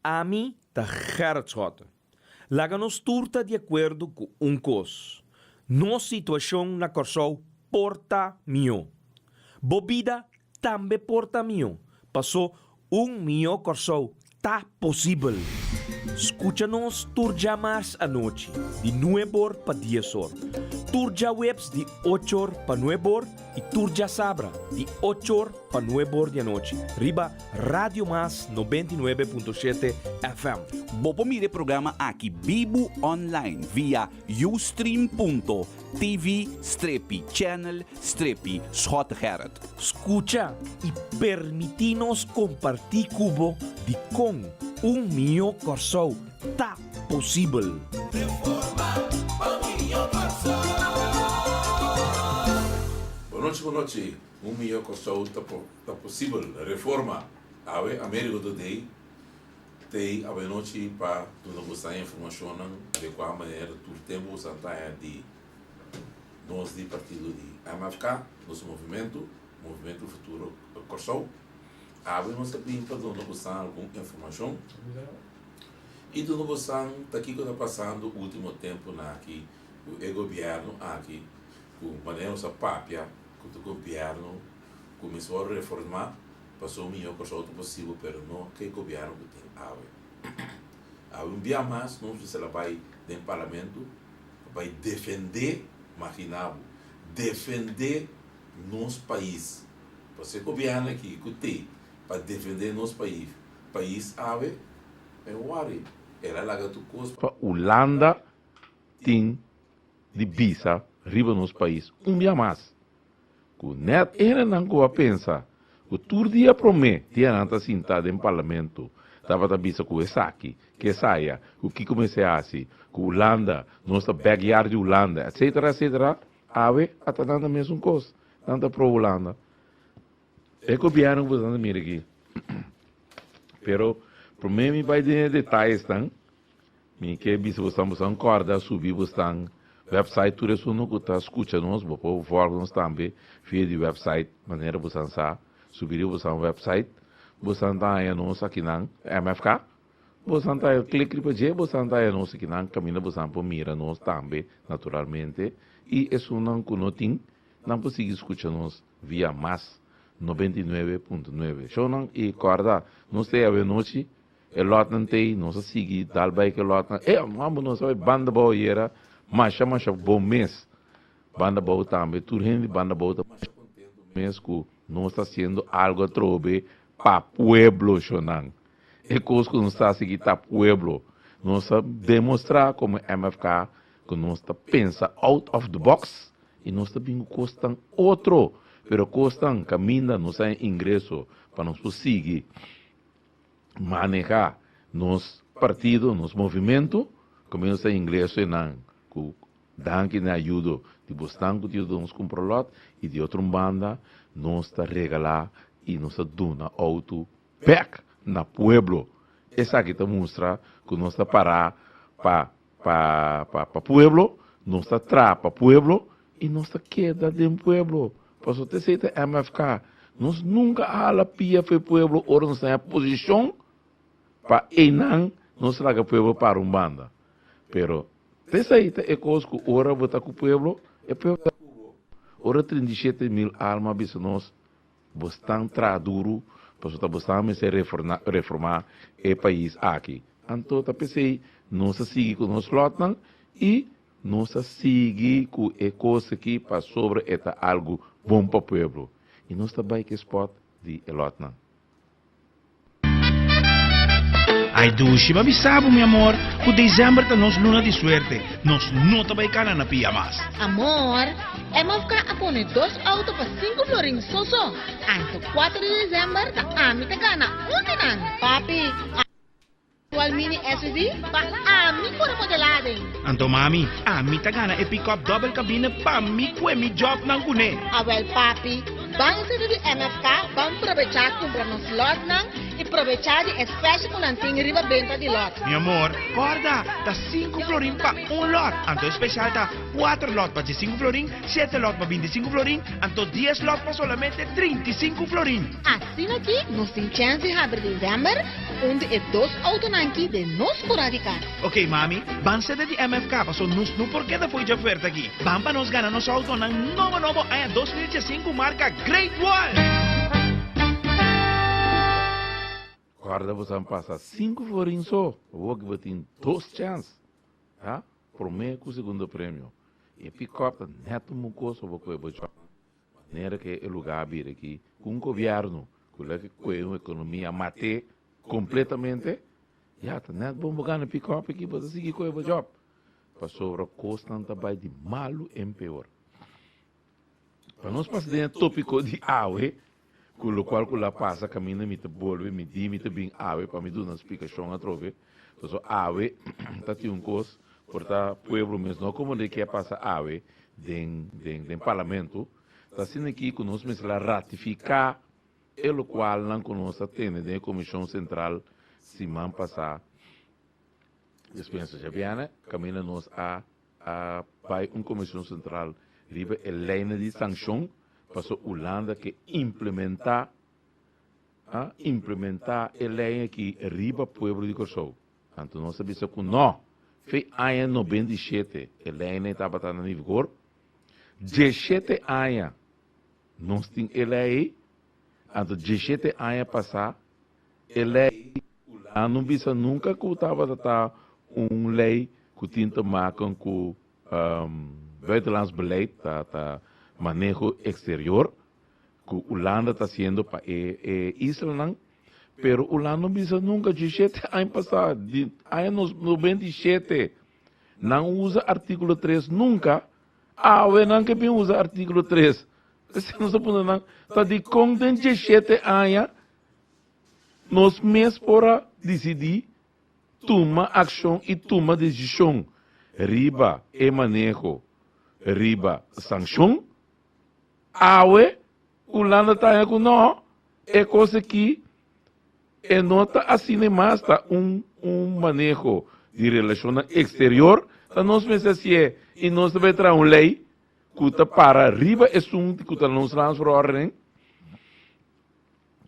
Ami ta Gerrit Schotte. Laga nos tur ta di akuerdo ku un kos, nos situashon na Kòrsou por ta mihó. Bo bida tambe por ta mihó, pasó un mihó Kòrsou ta posibel. Skucha nos tur djamars anochi di nuebor pa diesor, tur djaweps di ochor pa nuebor i tur djasabra di ochor pa nuebor di anochi riba Radio Mas 99.7 FM. Bo por mira e programa aki bibu online via ustream.tv strepi channel strepi Schottegerrit. Skucha i permití nos kompartí ku bo dikon un mihó Kòrsou ta posibel. Bonochi bonochi, un mihó Kòrsou ta Ta posibel reforma awe Amerigo Today tei awenochi pa duna bosan informacionnan adecua manera tur tempo bosan ta haña di nos di partido di MFK, nos movimento, Movimento Futuro Kòrsou. Awe nos ta bin pa duna bosan algun informacion y duna bosan ta kico ta pasando ultimo temponan aki cu e gobierno aki cu manera nos a papia cu ta gobierno Kuminsó a reformá pasobra mihó Kòrsou ta posibel pero no ke gobièrnu ku tin awe. Awe un bia mas nos mester a bai den parlamento pa bai defendé, maginá bo, defendé nos pais. Pasobra e gobièrnu aki ku tei pa defendé nos pais pais awe, e wòri el a laga tur kos. Pa Hulanda tin di bisa riba nos pais un bia mas. Ku nèt e hendenan ku a pensa ku tur dia promé dia nan ta sinta den parlamento tabata bisa ku esaki, ku esaya, ku kiko mester hasi, ku Hulanda, nos ta backyard di Hulanda, etcetera, etcetera, awe a ta nan ta mesun kos, nan ta pro Hulanda. E gobièrnu ku bo ta mira aki. Pero promé mi bai den e detayesnan. Mi ke bisa bosan, bosan kòrda subi bosan website tur esun ku ta skucha nos, bo por vòlg nos tambe via di website manera bosan sa, subi riba bosan website, bosan ta haña nos akinan, MFK, bosan ta klik riba dje, bosan ta haña nos akinan kaminda bosan por mira nos tambe naturalmente i esunnan ku no tin nan por sigui skucha nos via mas 99.9. Shownan i kòrda nos ta e awenochi. E lòtnan t'ei, nos a sigui dal bai ku e lòtnan. E, mambo, nos a bai banda bou ayera, masha masha bon mes. Banda bou tambe, tur hende di banda bou ta masha kontentu mes ku nos ta hasiendo algu atrobe pa pueblo, shonnan. E kos ku nos ta hasi aki ta pueblo. Nos a demostrá komo MFK ku nos ta pensa out of the box i nos ta bin ku kosnan otro, pero kosnan kaminda nos a ingreso pa nos por sigui. maneha nos partido, nos movimento, comienza ingreso enan cu danki na ayudo di bosnan cu ta yuda nos cumpra lot y di otro un banda nos ta regala y nos ta duna auto bek na pueblo. Esaki ta mustra cu nos ta para pa pa pa pa pueblo, nos ta traha pa pueblo y nos ta keda den pueblo. Pasobra esey ta MFK. Nos nunca a hala pia for e pueblo ora nos ta den posicion pa eynan nos laga pueblo para un banda. Pero esey ta e cos cu ora bo ta cu pueblo, e pueblo ta cu bo. Ora 37 mil alma a bisa nos Bosnan traha duru pasobra ta bosnan mester reformá e pais aki. Anto ta p'esei nos a sigui ku nos lòtnan i nos a sigui ku e kos aki pasobra e ta algu bon pa pueblo. I nos ta bai ku e spòt di e lòtnan. Ai dushi, m'a bisa bo, mi amor, ku december ta nos luna di suerte. Nos no ta bai kana na pia mas. Amor, MFK a pone dos auto pa sinku florin so so. Anto kuater di december ta ami ta gana un di nan. Papi, actual mini SUV pa ami kore modelá aden. Anto mami, ami ta gana e pick-up double cabine pa mi kue mi jobnan kuné. Awel papi, ban sede di MFK ban probechá kumpra nos lotnan. i probechá di e special ku nan tin riba benta di lòt. Mi amor, kòrda, ta sinku florin pa un lòt. Anto e special ta kuater lòt pa diesinku florin, shete lòt pa bintisinku florin, anto dies lòt pa solamente trintisinku florin. Asina ki nos tin chèns di habri desèmber ku un di e dos outonan ki den nos kurá di kas. Ok mami, ban sede di MFK paso nos no por keda fo'i djafuerta aki. Ban pa nos gana nos autonan nobo nobo aña 2015 marka Great Wall! Guarda bo san pasa sinku florin so, awor ki bo tin dos chèns, ha, promé ku segundo premio. E pikòp ta nèt un kos pa bo kohe bo jòb. Manera ke e lugá a bira aki ku un gobièrnu ku lo ke kohe un ekonomia mat'é kompletamente, Ya, ta net bon bo gana pick-up aki, bo ta sigui kohe bo job. Pasobra kosnan ta bai di malu en peor. Pa nos pasa den e topiko di awe, ku lokual ku la pasa kaminda mi ta bolbe, mi di mi ta bin awe pa mi duna splikashon atrobe. Pasobra awe ta tin un kos, por ta pueblo mes no komo de ke a pasa awe den den den parlamento. Ta asina aki ku nos mester a ratifiká E lokualnan ku nos a tene den e Komishon Sentral siman pasá, despensa djabièrnè, kaminda nos a a bai un Komishon Sentral riba e leinan di sankshon pasobra Hulanda ke implementá a implementá e lei aki riba pueblo di Kòrsou. Anto nos a bisa ku nò, fe aña 97 e leinan tabata na vigor, 17 aña Nos tin e lei ei, anto 17 aña pasá e lei Hulanda no bisa nunka ku tabata ta un lei ku tin te maken ku buitenlands beleid, ta ta maneho eksterior ku Hulanda ta hasiendo pa e e islanan, pero Hulanda no bisa nunka 17 aña pasá, di aña 97 nan usa artíkulo 3 nunka. Awe nan ke bin usa artíkulo 3. Esei nos ta puntra nan, ta dikon den 17 aña nos mes por a disidí tuma akshon i tuma desishon riba e maneho riba sankshon? Awe Hulanda ta haña ku no, e kos aki e no ta asina mas, ta un un maneho di relashonnan eksterior, ta nos mester hasié i nos ta bai traha un lei ku ta para riba esun ku ta nos landsverordening,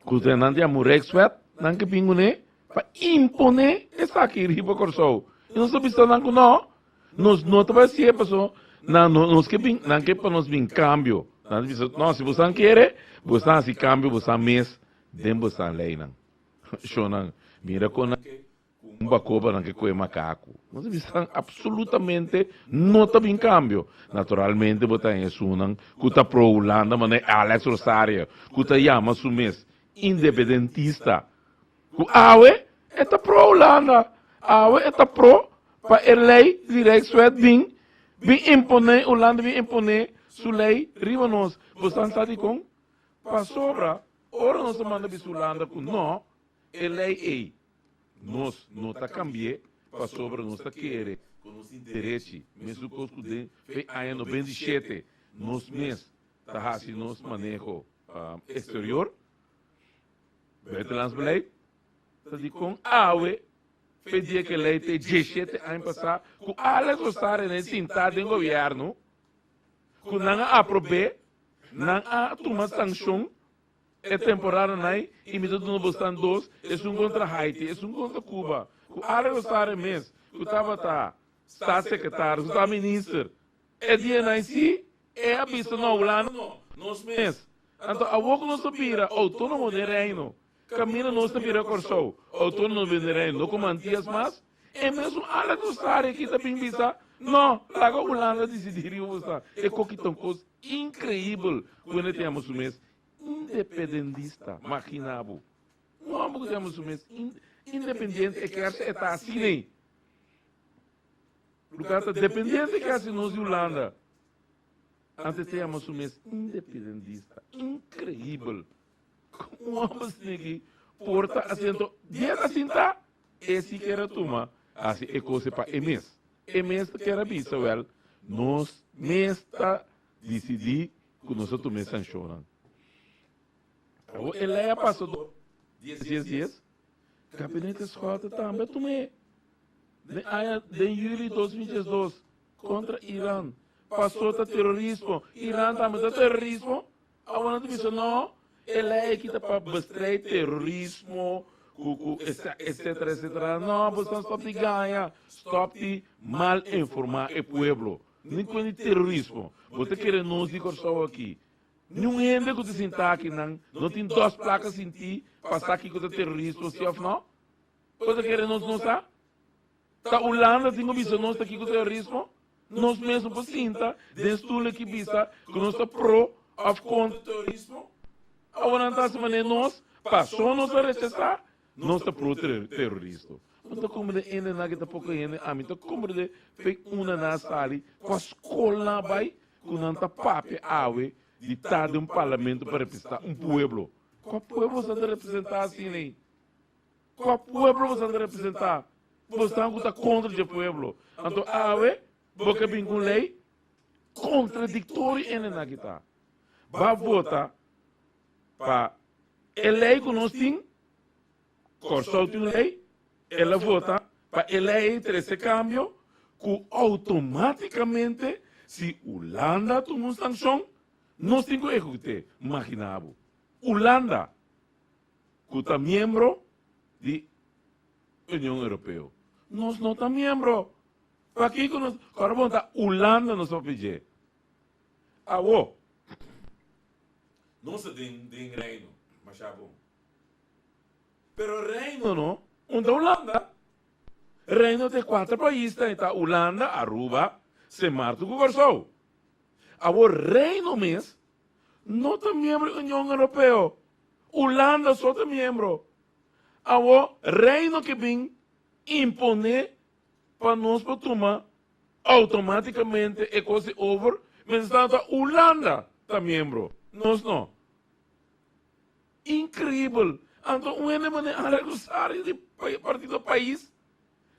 ku ta nan ta yama un Rijkswet, nan ke bin kuné pa imponé esaki riba Kòrsou. I nos ta bisa nan ku no, Nos no ta bai hasié paso nan no nos ke bin nan ke pa nos bin kambio. Nan ta bisa no si bosan kere bosan hasi kambio bosan mes den bosan leinan. Shonnan mira kon nan ke ku un bakoba nan ke kohe makaku. Nos ta bisa absolutamente no ta bin kambio. Naturalmente bo ta haña esunnan ku ta pro Hulanda manera Alex Rosario ku ta yama su mes independentista. Ku awe e ta pro Hulanda, awe e ta pro pa e lei di Rijkswet bin bin imponé, Hulanda bin imponé su lei riba nos. Bosan sa dikon? Pasobra ora nos a manda bisa Hulanda ku no, e lei ei nos no ta kambi'é pasobra nos ta kere ku nos tin derechi, mesun kos ku den fe aña 97 nos mes ta hasi nos maneho eksterior. Buitenlands beleid ta di kon awe fe dia ke lei te 17 aña pasá ku Alex Rosario ne sintá den gobièrnu ku nan a aprob'é, nan a tuma sankshon e temporada nai i mi ta duna bosnan dos, esun kontra Haiti, esun kontra Cuba, ku Alex Rosario mes ku tabata staatssecretaris, ku tabata minister e dia nai si E a bisa no Hulanda no, nos mes. Anto awor ku nos ta bira outónomo den Reino, kaminda nos ta bira Kòrsou outónomo den Reino, no komo Antias mas, e mesun ala ku stari aki ta bin bisa, no, laga Hulanda disidí riba bo sta. E koki ta un kos inkreibel ku hende ta yama su mes independentista. Magina bo. Un hòmber ku ta yama su mes independiente e kèr sa e ta asina ei. Lugar ta dependiente casi nos di Hulanda. Antes ta yama su mes independentista. Increibel. Como un homber asina por ta haciendo dies asin ta? E si kier a tuma haci e cose pa e mes. E mes ta kier a bisa wel nos mes ta dicidi cu nos ta tuma e sancionnan. Awor e ley a pasa door dies dies dies. Gabinete Schotte tambe a tum'é den aña den juli 2012 kontra Iran. Pasó ta terorismo. Iran tambe ta terorismo? Awor nan ta bisa no, e lei aki ta pa bestrijd terorismo ku ku etcetera etcetera. No, boso stop di gaña, stop di mal informa e pueblo. Ni ku di terorismo. Bo ta kere nos di Kòrsou aki. Niun hende ku ta sinta aki nan no tin dos plaka sinti pa sa kiko ta terorismo si òf no? Bo ta kere nos no sa? Ta Hulanda tin ku bisa nos ta kiko terorismo? Nos mes no por sinta den stul aki bisa ku nos ta pro òf kontra terorismo? Awor nan ta hasi manera nos pasó nos a rechasá, nos ta pro teroristo. No ta komprende hende nan ke ta poko hende, ami ta komprende fe una nan a sali ku a skol nan a bai ku nan ta papia awe di ta den un parlamento pa representá un pueblo. Kua pueblo boso ta representá asina ei? Kua pueblo boso ta representá? Bosnan ku ta kontra dje pueblo. Anto awe bo ke bin ku un lei kontradiktorio ene nan ki ta. Ba vota pa e lei ku nos tin, Kòrsou tin un lei, el a vota pa e lei ei trese kambio ku outomátikamente si Hulanda tuma un sankshon, nos tin ku ehekut'é. Magina bo, Hulanda ku ta miembro di Union Europeo. Nos no ta miembro. Pakiko nos, ora bo ta Hulanda nos papia dje. Awo, Nos ta den den Reino, masha bon. Pero Reino no, un ta Hulanda. Reino ta e kuater paisnan, e ta Hulanda, Aruba, Sint Maarten ku Kòrsou. Awor Reino mes no ta miembro di Union Europeo. Hulanda so ta miembro. Awor Reino ke bin imponé pa nos por tuma automáticamente e kos di over, mientras tanto ta Hulanda ta miembro, nos no. Increíbel! Anto un hende manera André Rosario di Partido Pais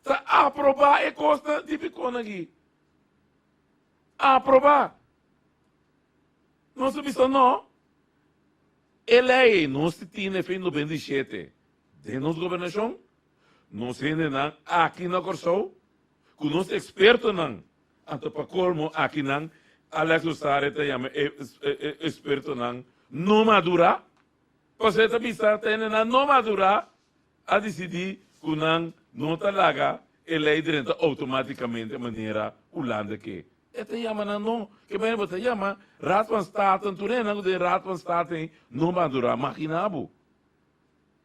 ta aprobá e kosnan típikonan aki. Aprobá! Nos ta bisa no. E lei ei nos tin e fin 97 den nos gobernashon, nos hendenan aki na Kòrsou ku nos ekspertonan, anto pa kolmo akinan Alex Rosario ta yama e ekspertonan no madurá, pasobra e ta bisa ta hendenan no madurá a disidí ku nan no ta laga e lei drenta outomátikamente manera Hulanda ke. E ta yama nan no, ke manera bo ta yama Raad van Staten, tur hendenan ku den Raad van State ei no madurá, magina bo.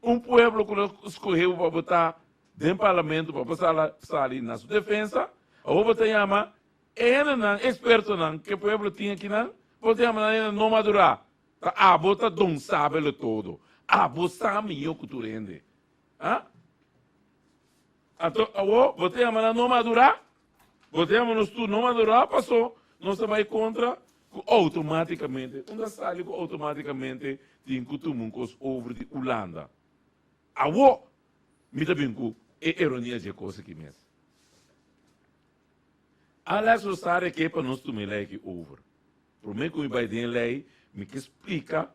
Un pueblo ku lo skohe bo pa bo ta den parlamento pa bo sali na su defensa, awor bo ta yama e hendenan, ekspertonan ku e pueblo tin akinan, bo ta yama nan hende no madurá. Ta abo ta don sabelo todo. Abo sa mihó ku tur hende. Ha? Anto awor bo ta yama nan no madurá? Bo ta yama nos tur no madurá paso nos ta bai kontra ku outomátikamente, unda sali ku outomátikamente tin ku tuma un kos over di Ulanda. Awor mi ta bin ku e ironia dje kos aki mes. Alex Rosario ke pa nos tuma e lei aki over. Promé ku mi bai den e lei mi ke splika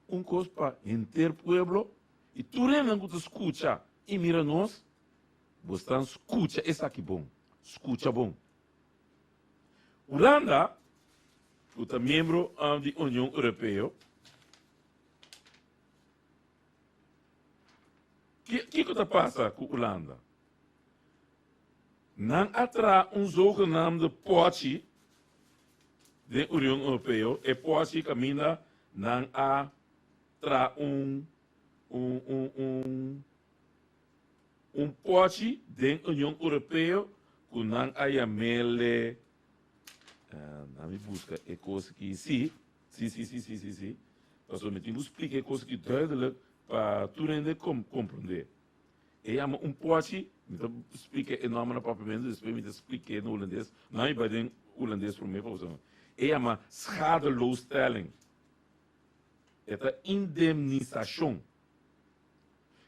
un kos pa henter pueblo i tur hendenan ku ta skucha i mira nos, bo stan skucha esaki bon, skucha bon. Hulanda, ku ta miembro di Union Europeo, kiko ta pasa ku Hulanda? Nan a traha un zogenaamde pòchi den Union Europeo, e pòchi kaminda nan a traha un un un un un pòchi den Union Europeo ku nan a yam'ele, nan mi buska e kos aki, si, si, si, si, si, si, si, pasobra mi tin ku splika e kos aki duidelijk pa tur hende komprondé. E yama un pòchi, mi ta splika e nòmber na papiamentu, despues mi ta splik'é na hulandes, nan mi bai den hulandes promé pa boso. E yama schadeloosstelling. E ta indemnisashon.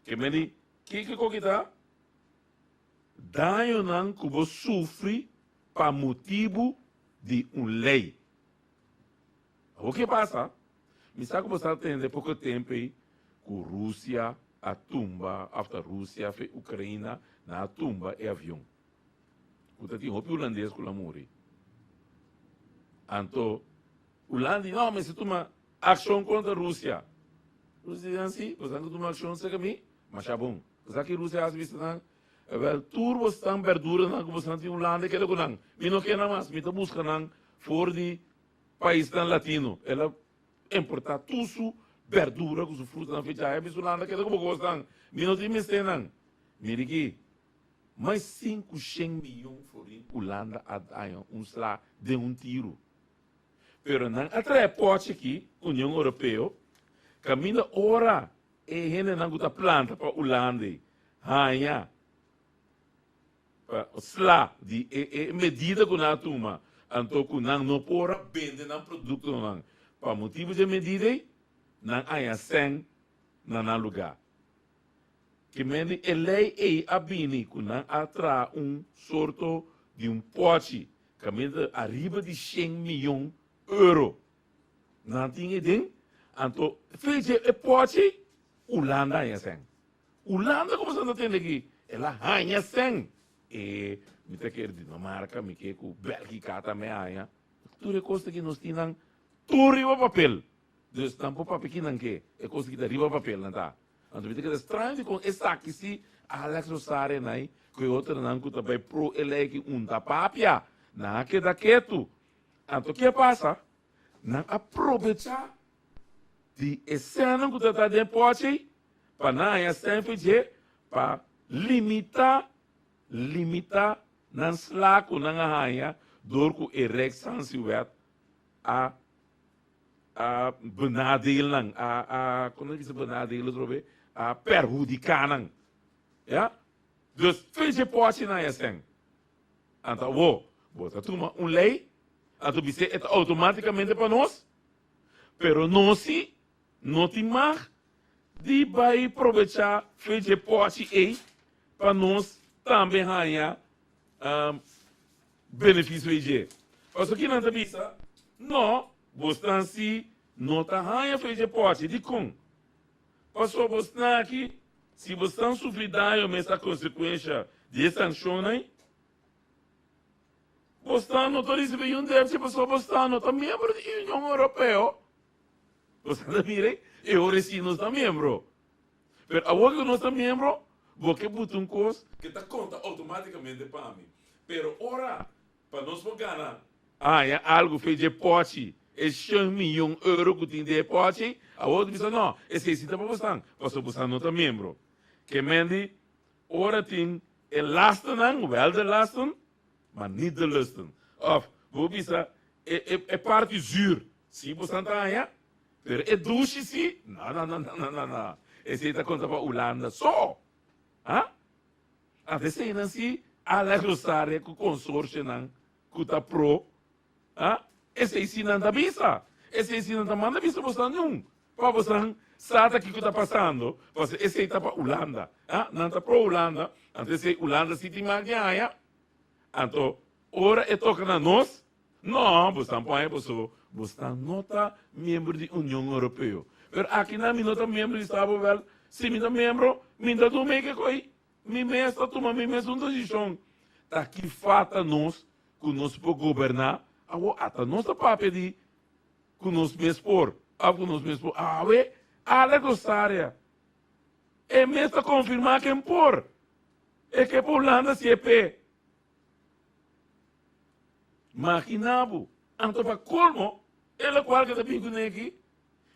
Ke men di, kiko ku kita? Dañonan ku bo sufri pa motibu di un lei. Awor ke pasa? Mi sa ku bo sa tende poko tempu ei ku Rusia. a tumba òf ta Rusia òf e Ukraina nan a tumba e avion ku ta tin hopi hulandes ku lo a muri. Anto Hulanda di no mester tuma akshon kontra Rusia. Rusia di nan si, boso nan ta tuma akshon serka mi? Masha bon. Bo sa ki Rusia a hasi bisa nan? Awel tur boso berduranan ku boso tin Hulanda keda ku nan. Mi no ke nan mas, mi ta buska nan for di paisnan latino. El a importá tur su berdura ku su frutanan fechá. E bisa Hulanda keda ku bo kosnan. Mi no tin mester nan. Mira aki, mas 500 miyon florin Hulanda a daña un sla den un tiru. Pero nan a trae pòchi aki, Union Europeo, kaminda ora e hendenan ku ta planta pa Hulanda ei haña pa sla di e e medida ku nan a tuma, anto ku nan no por a bende nan produktonan pa motibu di e medida ei, nan haña sèn na nan lugá. Ke men di e lei ei a bini ku nan a traha un sorto di un pòchi kaminda ariba di shen miyon euro nan tin ei den, anto fecha e pòchi Hulanda haña sèn. Hulanda ku boso ta tende aki el a haña sèn. E mi ta kere Dinamarka, mi ke ku Bèlgika tambe a haña. Tur e kos aki nos tin nan tur riba papel. Dus nan por papia kinan ke e kos aki ta riba papel nan ta. Anto mi ta keda straño dikon esaki si Alex Rosario nai ku e otronan ku ta bai pro e lei aki un ta papia. Nan a keda ketu. Anto ke a pasa? Nan a probecha di e sènnan ku ta ta den pòchi pa nan haña sèn for dje pa limita limita nan sla ku nan a haña dor ku e Rijkssanctiewet a a benadeel nan, a a kon ta bisa benadeel otro be? A perhudiká nan. Ya? Dus fecha e pòchi nan ya sèn. Anto awor bo ta tuma un lei, anto bis'é e ta outomátikamente pa nos, pero nos si no tin mag di bai probechá fecha e pòchi ei pa nos tambe haña Benefisio ei dje. Pasobra kinan ta bisa, No, bosnan si no ta haña fe dje pòchi. Dikon? Pasobra bosnan aki, si bosnan sufri daño mes a konsekuensha di e sankshonnan ei, bosnan no ta risibí un depchi pasobra bosnan no ta miembro di Union Europeo. Bosnan ta mira ei? E ora si nos ta miembro. Pero awor ku nos ta miembro, bo ke buta un kos ke ta konta outomátikamente pa mi. Pero ora pa nos por gana haña algu fe dje pòchi, e shen miyon euro ku tin den e pòchi, awor ta bisa no, esei si ta pa bosnan, pasobra bosnan no ta miembro. Ke men di, ora tin e lastennan, wèl de lasten, ma nit de lusten. Òf bo bisa e e parti zür, si bosnan ta haña, Pero e dushi si? No, no, no, no, no, no. Esei ta konta pa Hulanda so. Ha? Anto eseinan si Alex Rosaria ku konsorsionan ku ta pro, ha? Esei si nan ta bisa. Esei si nan ta manda bisa bosnan niun. Pa bosnan sa ta kiko ta pasando, pasobra esei ta pa Hulanda. Ha? Nan ta pro Hulanda, anto esei Hulanda si tin mag di haña. Anto ora e toka na nos, No, bosnan por haña paso bosnan no ta miembro di Union Europeo. Pero akinan mi no ta miembro di Sabo wel si mi ta miembro mi ta tuma e koi. Mi mes ta tuma mi mes un desishon. Ta ki fata nos ku nos por goberná? Awor ata nos ta papia di ku nos mes por of ku nos mes por. Awe Alex Rosaria e mes ta konfirmá ken por. E ke pa Hulanda si e p'e. Magina bo, anto pa colmo e locual ke ta bin cune aki,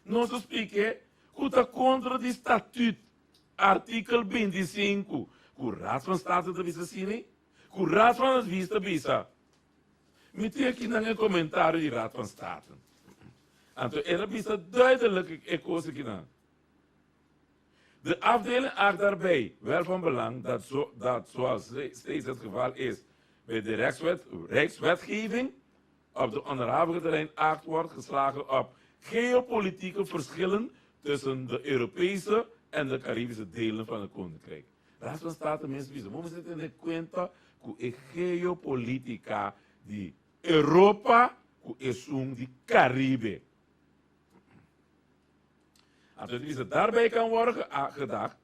nos ta spliké cu ta contra di Statuut, artikel 25, cu Raad van State ta bisa asina, cu Raad van Advies ta bisa. Mi tin aki nan e comentario di Raad van State. Anto el a bisa duidelijk e cos akinan. De afdeling acht daarbij wel van belang dat, zo, dat zoals steeds het geval is bij de rechtswet, rijkswetgeving, op de onderhavige terrein acht wordt geslagen op geopolitieke verschillen tussen de Europese en de Caribische delen van het Koninkrijk. Raad van State mensen bisa, we moeten in de cuenta ku e geopolitica di Europa ku esun di Caribe. Anto e ta bisa, daarbij kan worden gedacht.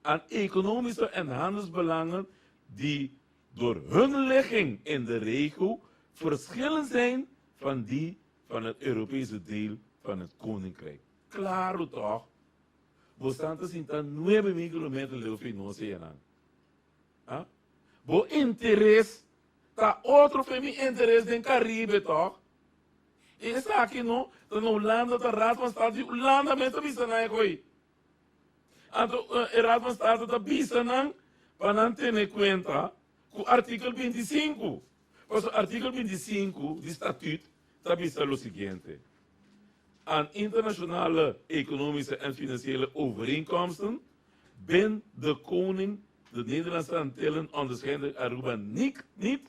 aan economische en handelsbelangen die door hun ligging in de regio verschillend zijn van die van het Europese deel van het Koninkrijk. Klaro toch? Bo stan ta sinta 9000 kilometer leu fi nos enan. Ah? Bo interes ta otro fe mi interes den Caribe toch? I esaki no ta na Hulanda ta Raad van State di Hulanda mes ta bisa nan e koe. Anto e Raad van State ta bisa nan pa nan tene kuenta ku artikel 25. Pasobra artikel 25 di Statuut ta bisa lo siguiente, Aan internationale economische en financiële overeenkomsten bindt de Koning de Nederlandse Antillen onderscheidelijk Aruba niet, niet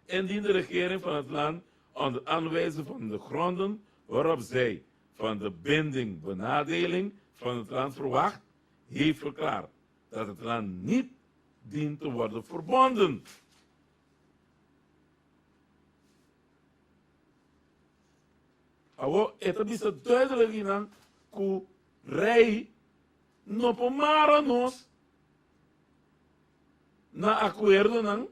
indien de regering van het land onder aanwijzen van de gronden waarop zij van de binding benadeling van het land verwacht, heeft verklaard dat het land niet dient te worden verbonden. Awor e ta bisa duidelijk hinan ku Rei no por mara nos na akuerdonan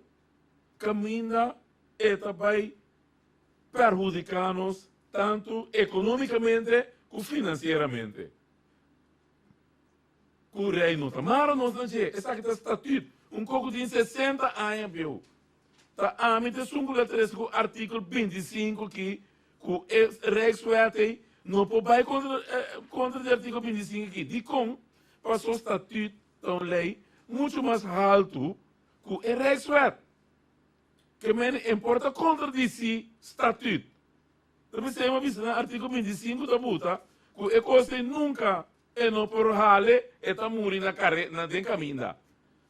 kaminda e ta bai perhudiká nos tantu ekonómikamente ku finansieramente. Ku Rei no ta mara nos na dje. Esaki ta statüt, un koko tin 60 aña bieu. Ta ami ta esun ku ta trese ku artíkulo 25 ki ku e Rijkswet ei no por bai kontra kontra di artíkulo 25 aki. Dikon? Paso statüt ta un lei muchu mas haltu ku e Rijkswet. Ke mene e por ta kontradisí statüt. Ta p'esei mi a bisa na artíkulo 25 ta buta ku e kos ei nunka E no por hale, e ta muri na kare na den kaminda.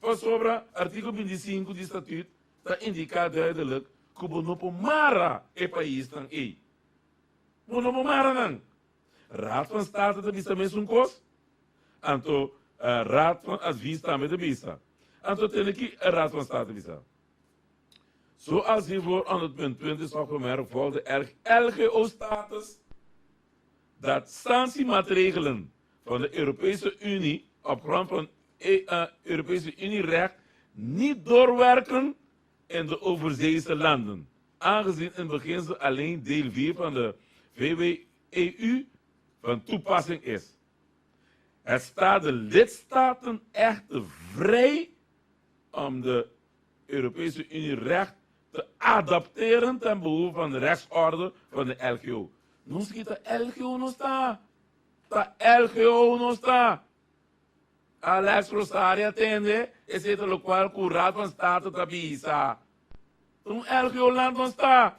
Pasobra artíkulo 25 di Statuut ta indiká duidelik ku bo no por mara e paisnan ei. Bo no por mara nan. Raad van State ta bisa mesun kos, anto Raad van Advies tambe ta bisa. Anto tende ki Raad van State ta bisa. Zoals hiervoor onder het punt 20 is opgemerkt, volgt de LGO-status dat sanctiemaatregelen van de Europese Unie op grond van Europese Unie-recht niet doorwerken in de overzeese landen, aangezien in beginsel alleen deel 4 van de VWEU van toepassing is. Het staat de lidstaten echter vrij om de Europese Unie recht te adapteren ten behoeve van de rechtsorde van de LGO. Nos kita LGO nos ta. Ta LGO nos ta. Alex Rosaria tende, esei ta lokual ku Raad van State ta bisa. Un LGO land nos ta.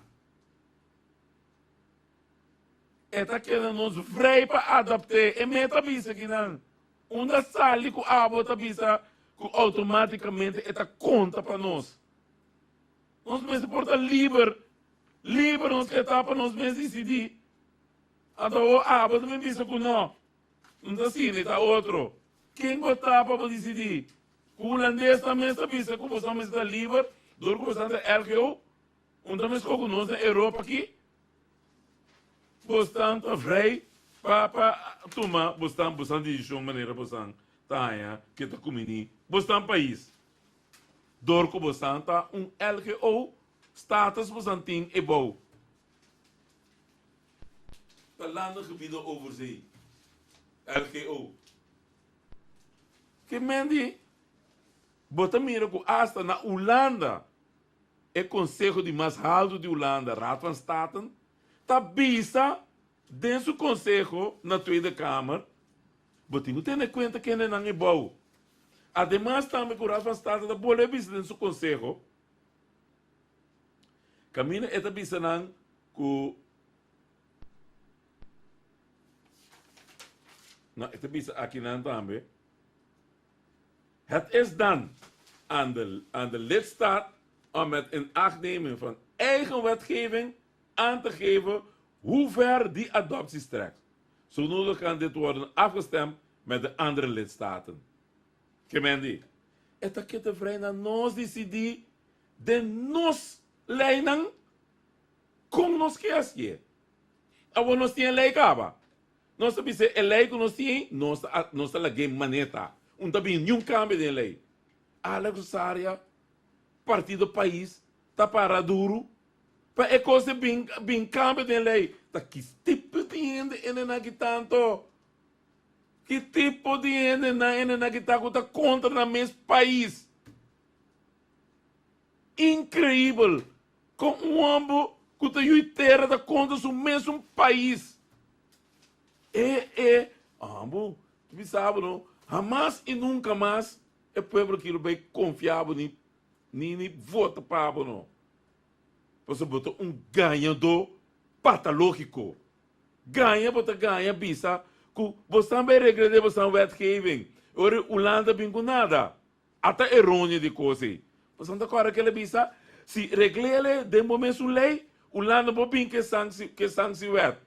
E ta keda nos vrij pa adapte. E me ta bisa kinan. Unda sali ku abo ta bisa ku outomátikamente e ta konta pa nos. Nos mester por ta liber, liber nos ke ta pa nos mes disidí. Anto awor abo ta bin bisa ku no, no ta asina, e ta otro. Ken bo ta pa bo disidí? Ku hulandesnan mes ta bisa ku boso mester ta liber dor ku boso ta LGO? Un ta meskos ku nos na Europa aki? Bosnan ta vrij pa pa tuma bosnan bosnan decision manera bosnan ta haña ke ta kumini bosnan pais. Dor ku bosnan ta un LGO status bosnan tin e bou. Ta Landengebieden Overzee, LGO. Ke men di bo ta mira ku asta na Hulanda E konseho di mas haltu di Hulanda, Raad van Staten, ta bisa den su konseho na Tweede Kamer, Bo tin ku tene kuenta kendenan e bou. Ademas tambe ku Raad van State ta bolbe bisa den su konseho, kaminda e ta bisa nan ku No, e ta bisa akinan tambe. Het is dan aan de aan de lidstaat om met inachtneming van eigen wetgeving aan te geven hoe ver die adoptie strekt. Zo nodig kan dit worden afgestemd met de andere lidstaten. Ke men di, e ta keda vrij na nos disidí den nos leinan kon nos ke hasié. Awor nos tin e lei kaba. Nos ta bisa e lei ku nos tin, nos ta nos ta lag'é maneta. Un ta bin niun kambio den lei. Alex Rosaria, Partido Pais ta para duru pa e kos di bin bin kambio den lei. Ta ki tipo di hende ene nan aki tanto? Ki tipo di hende nan ene nan aki ta ku ta kontra nan mes pais? Increibel con un homber cu ta yui tera ta contra su mesun pais. E e amo ta bisa bo no, hamas y nunca mas e pueblo aki lo bay confia bo ni ni ni vota pa bo no. Pasobra bo ta un gañador patalogico. Gaña bo ta gaña bisa cu bo stan bay regla den bo stan wetgeving. Ora Hulanda bin cu nada. Ata eronia di kos ei. Pasobra ta kòrda kel a bisa, si reglele den bo mesun lei, Hulanda por bin ke sanksi ke sanksiwet.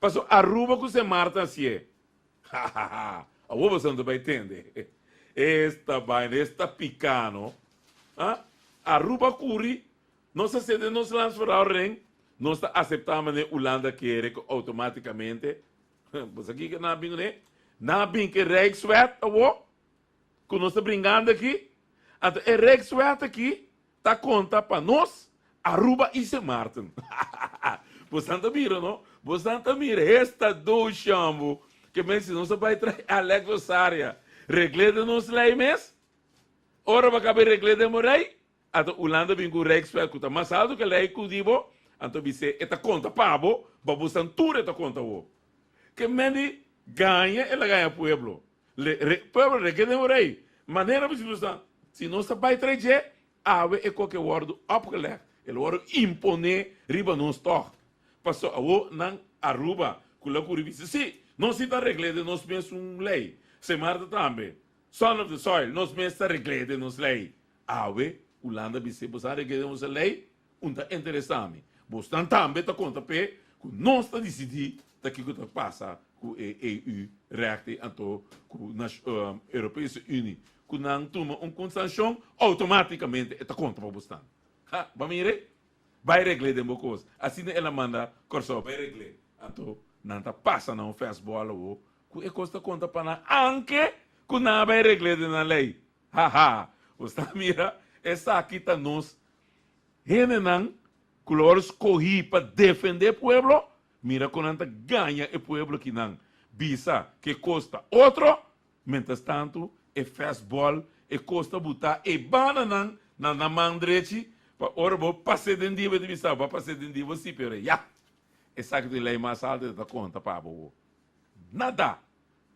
Pasobra Aruba ku Sint Maarten hasié. Hahaha. Awor boso no ta bai tende. Esta baina, esta piká no. Ha? Aruba kuri, nos a sede nos landsverhouding, nos ta aseptá manera Hulanda kere ku outomátikamente. Bo sa kiko nan a bin kuné? Nan a bin ke Rijkswet awor. Ku nos ta bringando aki, anto e Rijkswet aki ta konta pa nos, Aruba i Sint Maarten. Bosan ta mira no? Bosan ta mira esta doshambo ke men si nos a bai trae Alex Rosaria regl'é den nos lei mes, ora bo a kaba e regl'é den bo rei, anto Hulanda bin ku Rijkswet ku ta mas alto ke lei ku di bo, anto bis'é e ta konta pa bo, pa bosan tur e ta konta bo. Ke men di gaña el a gaña pueblo. Le, re, pueblo rekende un rei. Manera bo si sa, si nos ta bai trae dje, awe e koke wordo opgelegd, el wordo impone riba nos tog. Paso awo nan Aruba ku la kuri bisa, si, nos si ta regle den nos mes un lei. Sint Maarten tambe, son of the soil, nos mes ta regle den nos lei. Awe Hulanda bisa, bo sa regle den boso lei? Un ta interesá mi. Bosnan tambe ta konta p'e ku nos ta disidí ta kiko ta pasa ku e EU règt ei anto ku Europese Unie ku nan tuma un kun sanshon outomátikamente e ta konta pa bosnan. Ha, bo a mira ei? Bai regl'é den bo kos. Asina el a manda Kòrsou bai regl'é. Anto nan ta pasa na un fèstbòl awo ku e kos ta konta pa nan anke ku nan a bai regl'é den nan lei. Ha ha! Bo sta mira? Esaki ta nos Hendenan ku lo wòrdu skohí pa defendé pueblo, mira kon nan ta gaña e pueblo kinan bisa ku e kos ta otro, mientras tantu e fastball e kos ta butá e bananan na nan man drechi pa ora bo pas'é den dia bo ta bisa bo a pas'é den dia bo si pero ya esaki ta e lei mas alto e ta konta pa bo nada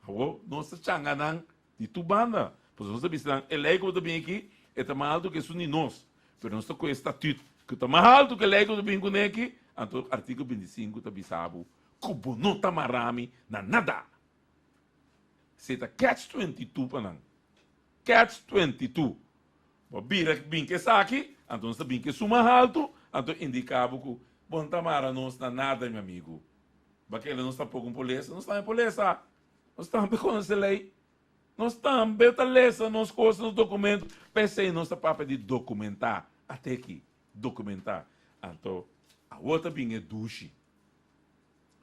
awor nos ta changa nan Di tur banda. Pasobra nos ta bisa nan, e lei ku bo ta bin aki, e ta mas altu ku esun di nos. Pero nos ta kohe e statut ku ta mas altu ku e lei ku bo ta bin kuné aki. Anto artíkulo 25 ta bisa bo ku bo no ta mará mi na nada. Esei ta catch 22 pa nan. Catch 22. Bo bira bin ku esaki, anto nos ta bin ku esun mas altu, anto indiká bo ku bo no ta mara nos na nada, mi amigu. Bakela nos tampoko un por lesa, nos tambe por lesa. Nos tambe conoce ley. Nos tambe ta lesa nos cos, nos documento. P'esey nos ta papia di documenta. Ate aki, documenta. Anto, awor ta bin e dushi.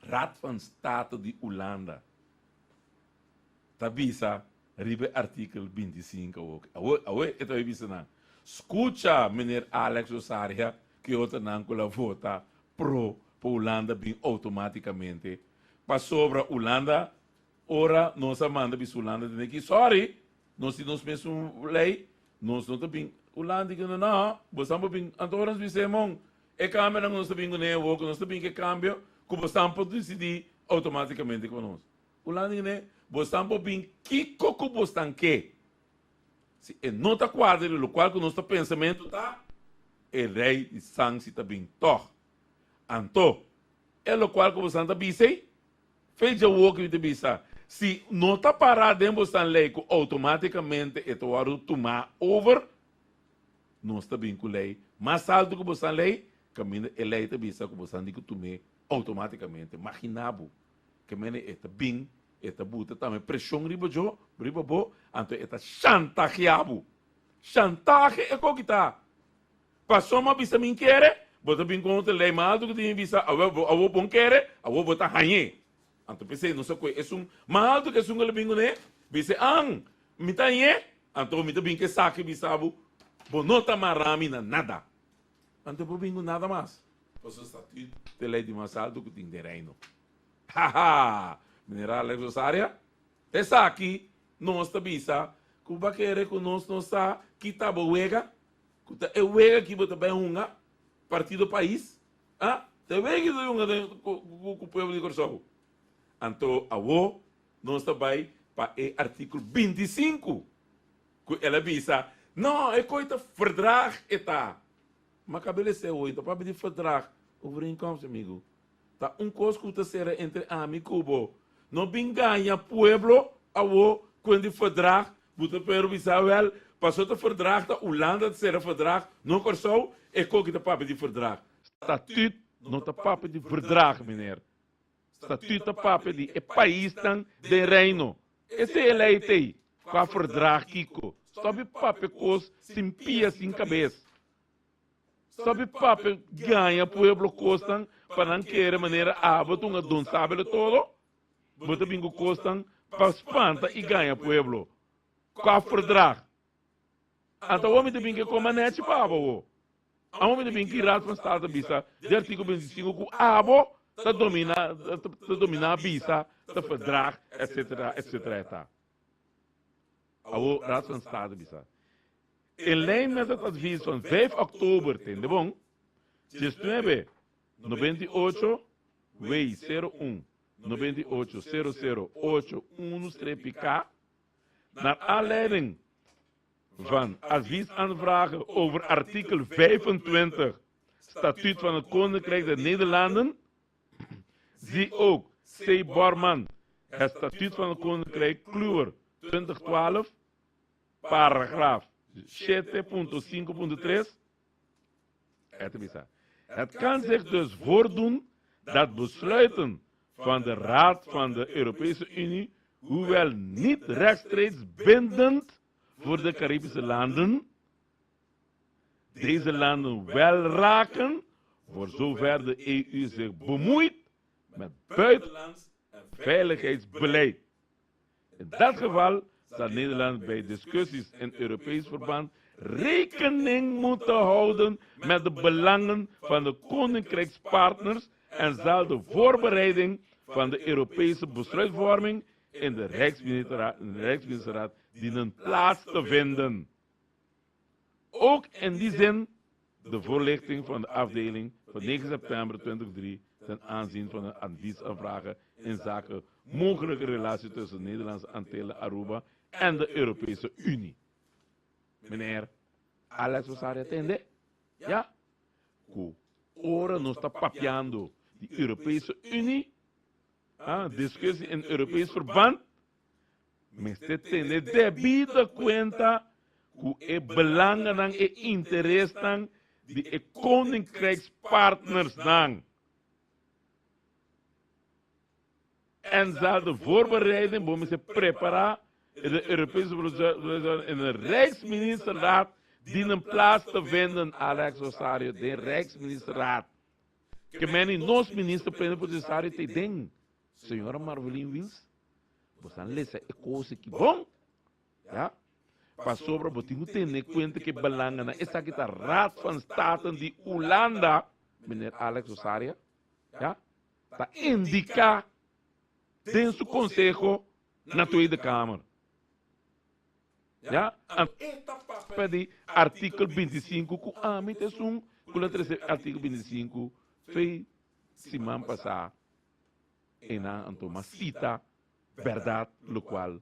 Raad van State di Hulanda ta bisa riba e artikel 25 awor. Awor, awor e ta bay bisa nan, Scucha, meneer Alex Rosaria, cu e otronan cu la vota pro pa Hulanda bin automaticamente Pasobra Hulanda ora nos a manda bisa Hulanda tene ki sorry nos tin nos mesun ley nos no ta bin Hulanda di no no bosan por bin anto ora nos bisa e mon e cambionan cu nos ta bin cune awor cu nos ta bin cu e cambio cu bosan por dicidi automaticamente cu nos Hulanda di ne bosan por bin kico cu bosan ke si e no ta cuadra di locual cu nos ta pensamento ta e ley di sanctie ta bin toch anto E lokual ku bosan ta bisa ei, fe djawo ku mi ta bisa, si no ta pará den bosan lei ku outomátikamente e ta wòrdu tumá over, nos ta bin ku lei mas altu ku bosan lei, kaminda e lei ta bisa ku bosan tin ku tum'é outomátikamente. Maginá bo, ke mene e ta bin, e ta buta tambe preshon riba djo, riba bo, anto e ta shantageá bo. Shantahe e koki ta. Paso m'a bisa min kere, bo ta bin con otro ley mas alto cu tin bisa awe bo awo bon kere, awo bo ta hañ'e. Anto p'esey nos a coge esun mas alto cu esun cu lo bin cune, bisa an. Mi ta hañ'é, anto mi ta bin ku esaki bisa bo, bo no ta mara mi na nada. Anto bo bin ku nada mas. Pasobra statuut ta e lei di mas altu ku tin den Reino. Haha! Meneer Alex Rosaria, esaki nos ta bisa ku bo a kere ku nos no sa ki ta bo wega, ku ta e wega ki bo ta bai hunga, Partido Pais, ah, ta e wega ki bo ta bai hunga den ku pueblo di Kòrsou. Anto awo nos ta bai pa e artíkulo 25 ku el a bisa, no, e koi ta verdrag e ta. Ma kabel esei awo, i ta papia di verdrag, overeenkomst, amigu. Ta un kos ku ta sera entre ami ku bo. No bin gaña pueblo awo ku di verdrag, bo ta pero bisa wel, paso ta verdrag ta Hulanda ta sera verdrag, no Kòrsou, e koki ta papia di verdrag. Statuut no ta papia di verdrag, meneer. Statuut ta papia di e paisnan den Reino. Esei e lei t'ei. Kua verdrag kiko? Stop di papia kos sin pia sin kabes. Stop di papia gaña pueblo kosnan pa nan kere manera abo ta un adon sabelo todo. Bo ta bin ku kosnan pa spanta i gaña pueblo. Kua verdrag? Anta awor mi ta bin ke koma nechi pa abo awor. Awor mi ta bin ki Raad van State bisa di artikel 25 ku abo ta domina ta domina bisa ta verdrag etc etc eta. Awor Raad van State bisa in lijn met het advies van 5 oktober tende bon 19 98 W 01 98 00 8 1 streepje K Naar aanleiding van adviesaanvragen over artikel 25 Statuut van het Koninkrijk der Nederlanden, zie ook C. Borman, Het Statuut van het Koninkrijk Kluwer 2012, paragraaf 7.5.3, Het kan zich dus voordoen dat besluiten van de Raad van de Europese Unie, hoewel niet rechtstreeks bindend voor de Caribische landen, deze landen wel raken voor zover de EU zich bemoeit met buitenlands en veiligheidsbeleid. In dat geval zal Nederland bij discussies in Europees verband rekening moeten houden met de belangen van de koninkrijkspartners en zal de voorbereiding van de Europese besluitvorming in de Rijksministerraad dienen plaats te vinden. Ook in die zin de voorlichting van de afdeling van 9 september 2003 ten aanzien van de adviesaanvragen in zaken mogelijke relatie tussen de Nederlandse Antillen Aruba en de Europese Unie. Meneer Alex Rosario tende? Ja? Ku ora nos ta papiando di Europese Unie, ah, discussie in Europees verband, Mester tene debido kuenta ku e belangennan, e interesnan di e Koninkrijkspartnersnan. En zal de voorbereiding, bo mester prepará e de Europese in de Rijksministerraad dienen plaats te vinden, Alex Rosario, den Rijksministerraad. Ke meni nos minister plenipotensiario ta den, señora Marvelin Wiels. Bo sa lesa e kos aki bon, ya? Pasobra bo tin ku tene kuenta ku e balanganan, esaki ta Raad van Staten di Hulanda, meneer Alex Rosaria, ya, ta indiká den su konseho na Tweede Kamer. Ya, anto e ta papia di artikel 25 ku ami ta esun ku lo trese artikel 25 fei siman pasá. Einan anto mas sita bèrdat lokual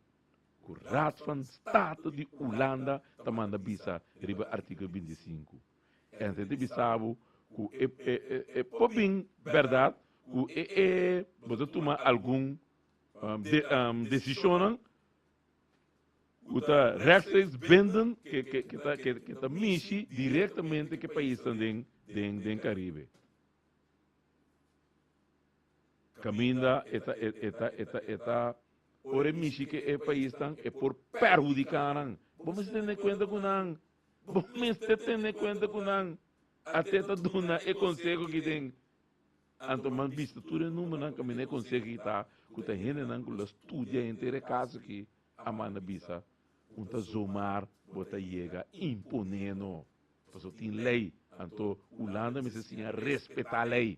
ku Raad van State di Hulanda ta manda bisa riba artíkulo 25. En ta bisa bo ku e e por bin bèrdat ku e e bo ta tuma algun desishonnan ku ta rechtstreeks bindend ke ke ta ke ta mishi direktamente ku e paisnan den den Karibe. Caminda e ta e ta e ta e ta ora e mishi ke e paisnan e por perhudiká nan. Bo mester tene kuenta ku nan. Bo mester tene kuenta ku nan. Ate ta duna e konseho ki den. Anto man bista tur e numbernan kaminda e konseho ki ta ku ta hendenan ku lo studia henter e kaso ki a manda bisa. Un ta zomaar bo ta yega imponé no. Pasobra tin lei, anto Hulanda mester siña respetá lei.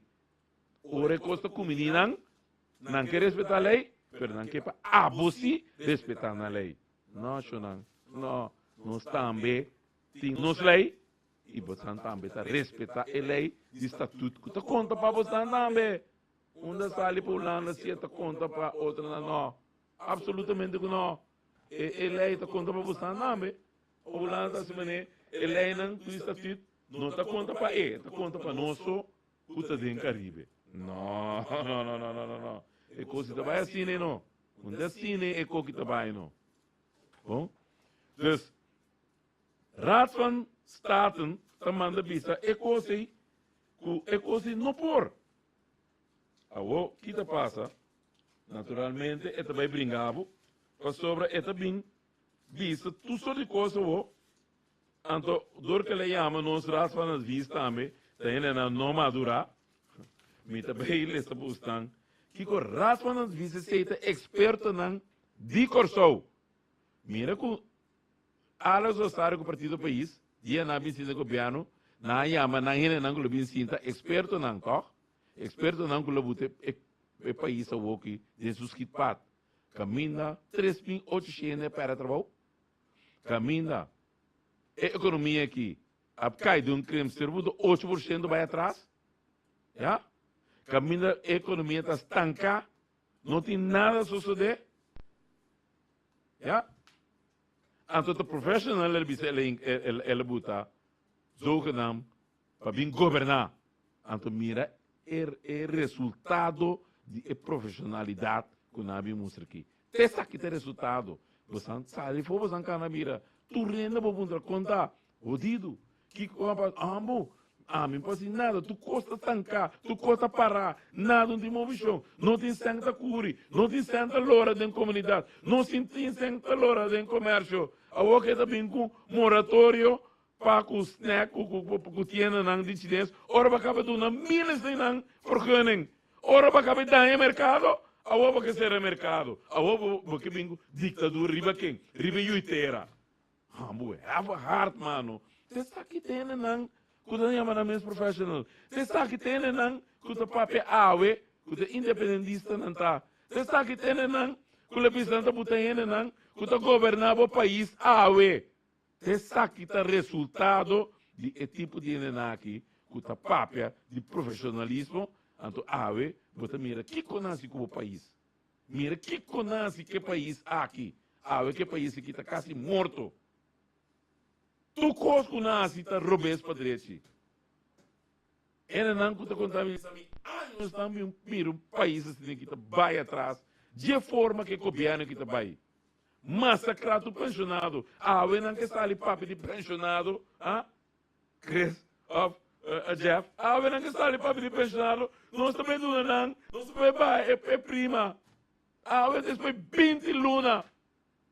Ora e kos ta kuminí nan, nan ke respetá lei, pero nan ke pa abo sí respetá nan lei. No, shonnan, no. Nos tambe tin nos lei i bosan tambe ta respetá e lei di statut ku ta konta pa bosan tambe. Unda sali pa Hulanda si e ta konta pa otronan? No, absolutamente ku no. E lei ta konta pa bosan tambe. Hulanda ta hasi manera e leinan ku di statut no ta konta pa e, ta konta pa nos so ku ta den Karibe. No, no, no, no, no, no, no. E kos ta bai asina no. Unda asina e koki ta bai no. Bon? Dus, Raad van Staten ta manda bisa e kos ei ku e kos ei no por. Awo, ki ta pasa? Naturalmente e ta bai bringa bo, pasobra e ta bin bisa tur sort di kos awo. Anto, dor ku el a yama nos Raad van Advies tambe, ta hendenan no madurá. Mi ta bai lesa pa ustan kiko Raad van Advies esei ta ekspertonan di Kòrsou. Mira ku Alex Rosario ku Partido Pais, dia nan a bin sinta gobièrnu, nan a yama nan hendenan ku lo bin sinta ekspertonan, tòg? Ekspertonan ku lo buta e pais awoki den su skitpad. Kaminda 3800 hende a pèrdè trabou. Kaminda e ekonomia aki a kai den un krimster bu ta 8% bai atras. Ya? Kaminda e ekonomia ta stanká, no tin nada sosodé. Ya? Anto ta professional el bisa el a buta zogenaamd pa bin goberná. Anto mira e resultado di e profesionalidad ku nan a bin mustra aki. Te esaki ta e resultado. Bosan sali for bosan kana mira tur hende bo puntra kon ta hodido. Kiko a pasa? Ambo, ami no por hasi nada. Tur kos ta stanká, tur kos ta pará, nada no tin movishon. No tin sèn ta kuri, no tin sèn ta lora den komunidat, no tin sèn ta lora den komersio. Awor ke ta bin ku moratorio pa ku snack ku ku tiendanan di chines ora bo a kaba duna miles di nan vergunning ora bo a kaba daña merkado awor bo ke sera merkado awor bo bo ke bin ku diktadura riba ken riba e yuitera hambu have a heart mano te esaki tene nan ku ta yama nan mes professional te esaki tene nan ku ta papia awe ku ta independentistanan ta te esaki tene nan ku lo bisa nan ta buta hendenan ku ta goberna bo pais awe. Esaki ta resultado di e tipo di hendenan aki ku ta papia di profesionalismo, anto awe bo ta mira kiko nan hasi ku bo pais. Mira kiko nan hasi ku e pais aki. Awe ku e pais aki ta kasi morto. Tur kos ku nan hasi ta robes pa drechi. Hendenan ku ta konta mi bisa mi años nan bin mira un pais asina ki ta bai atras dje forma ku e gobièrnu aki ta bai. Masacra tur pensionado. Awe nan ke sali papia di pensionado, ha? Chris of Jeff, awe nan ke sali papia di pensionado, nos ta bay duna nan, nos ta bay baha e prima. Awe despues 20 luna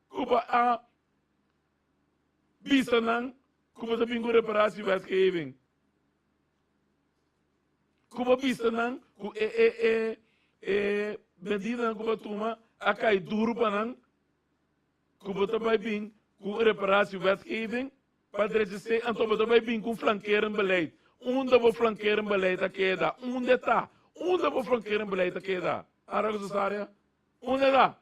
cu bo a bisa nan cu bo ta bin cu reparatie wetgeving. Ku bo bisa nan ku e e e e medidanan ku bo a tuma a kai duru pa nan, ku bo ta bai bin ku reparatiewetgeving pa drecha esei, anto bo ta bai bin ku un flankerend beleid. Unda bo flankerend beleid a keda? Unda e ta? Unda bo flankerend beleid a keda? Ara Rosaria, unda e ta?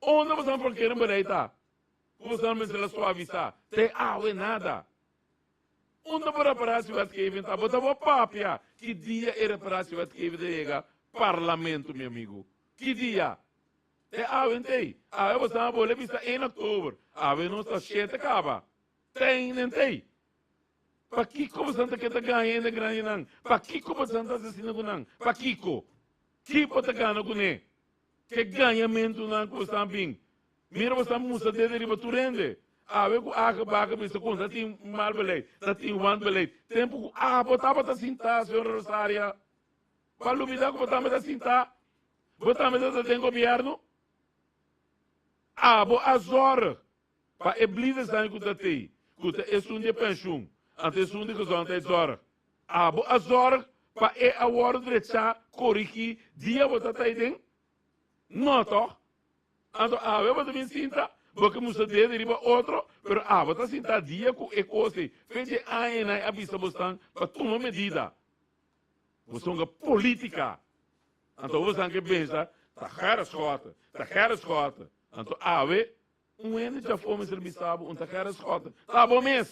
Unda bo flankerend beleid ta? Ku bo sa mester a suavisa? Te awe nada. Unda bo reparatiewetgeving ta? Bo ta bo papia ki dia e reparatiewetgeving ta yega parlamento mi amigo? Ki dia? Te awe ntey. Awe bo sa bo le bisa 1 oktober. Awe nos ta shete kaba. Ten ntey. Pakiko bo ta ke ta gaña hende grandinan? Pakiko bo ta asesina ku nan? Pakiko? Ki bo ta gana kuné? Ke gañamentunan ku bo sta bin? Mira bo sta mustra dede riba tur hende. Awe ku aka baka bisa kon ta tin mal beleid, ta tin wanbeleid. Tempu ku abo tabata sintá, señora Rosaria. Bo a lubidá ku bo tambe ta sintá? Bo tambe ta ta den gobièrnu? Abo a zòrg pa e blidersnan ku ta tei, ku ta esun di e penshun, anto esun di gezondheidszorg. Abo a zòrg pa e a wòrdu drechá, korigí, dia bo ta ta ei den? No, tòg? Anto awe bo ta bin sinta? Bo ke mustra dede riba otro, pero abo ta sinta dia ku e kos ei. Fe dje añanan a bisa bosnan pa tuma medida. Boso hunga politica. Anto bosan ke pensa ta Gerrit Schotte, ta Gerrit Schotte. Anto awe un hende djafó mester bisa bo un ta Gerrit Schotte. Ta abo mes.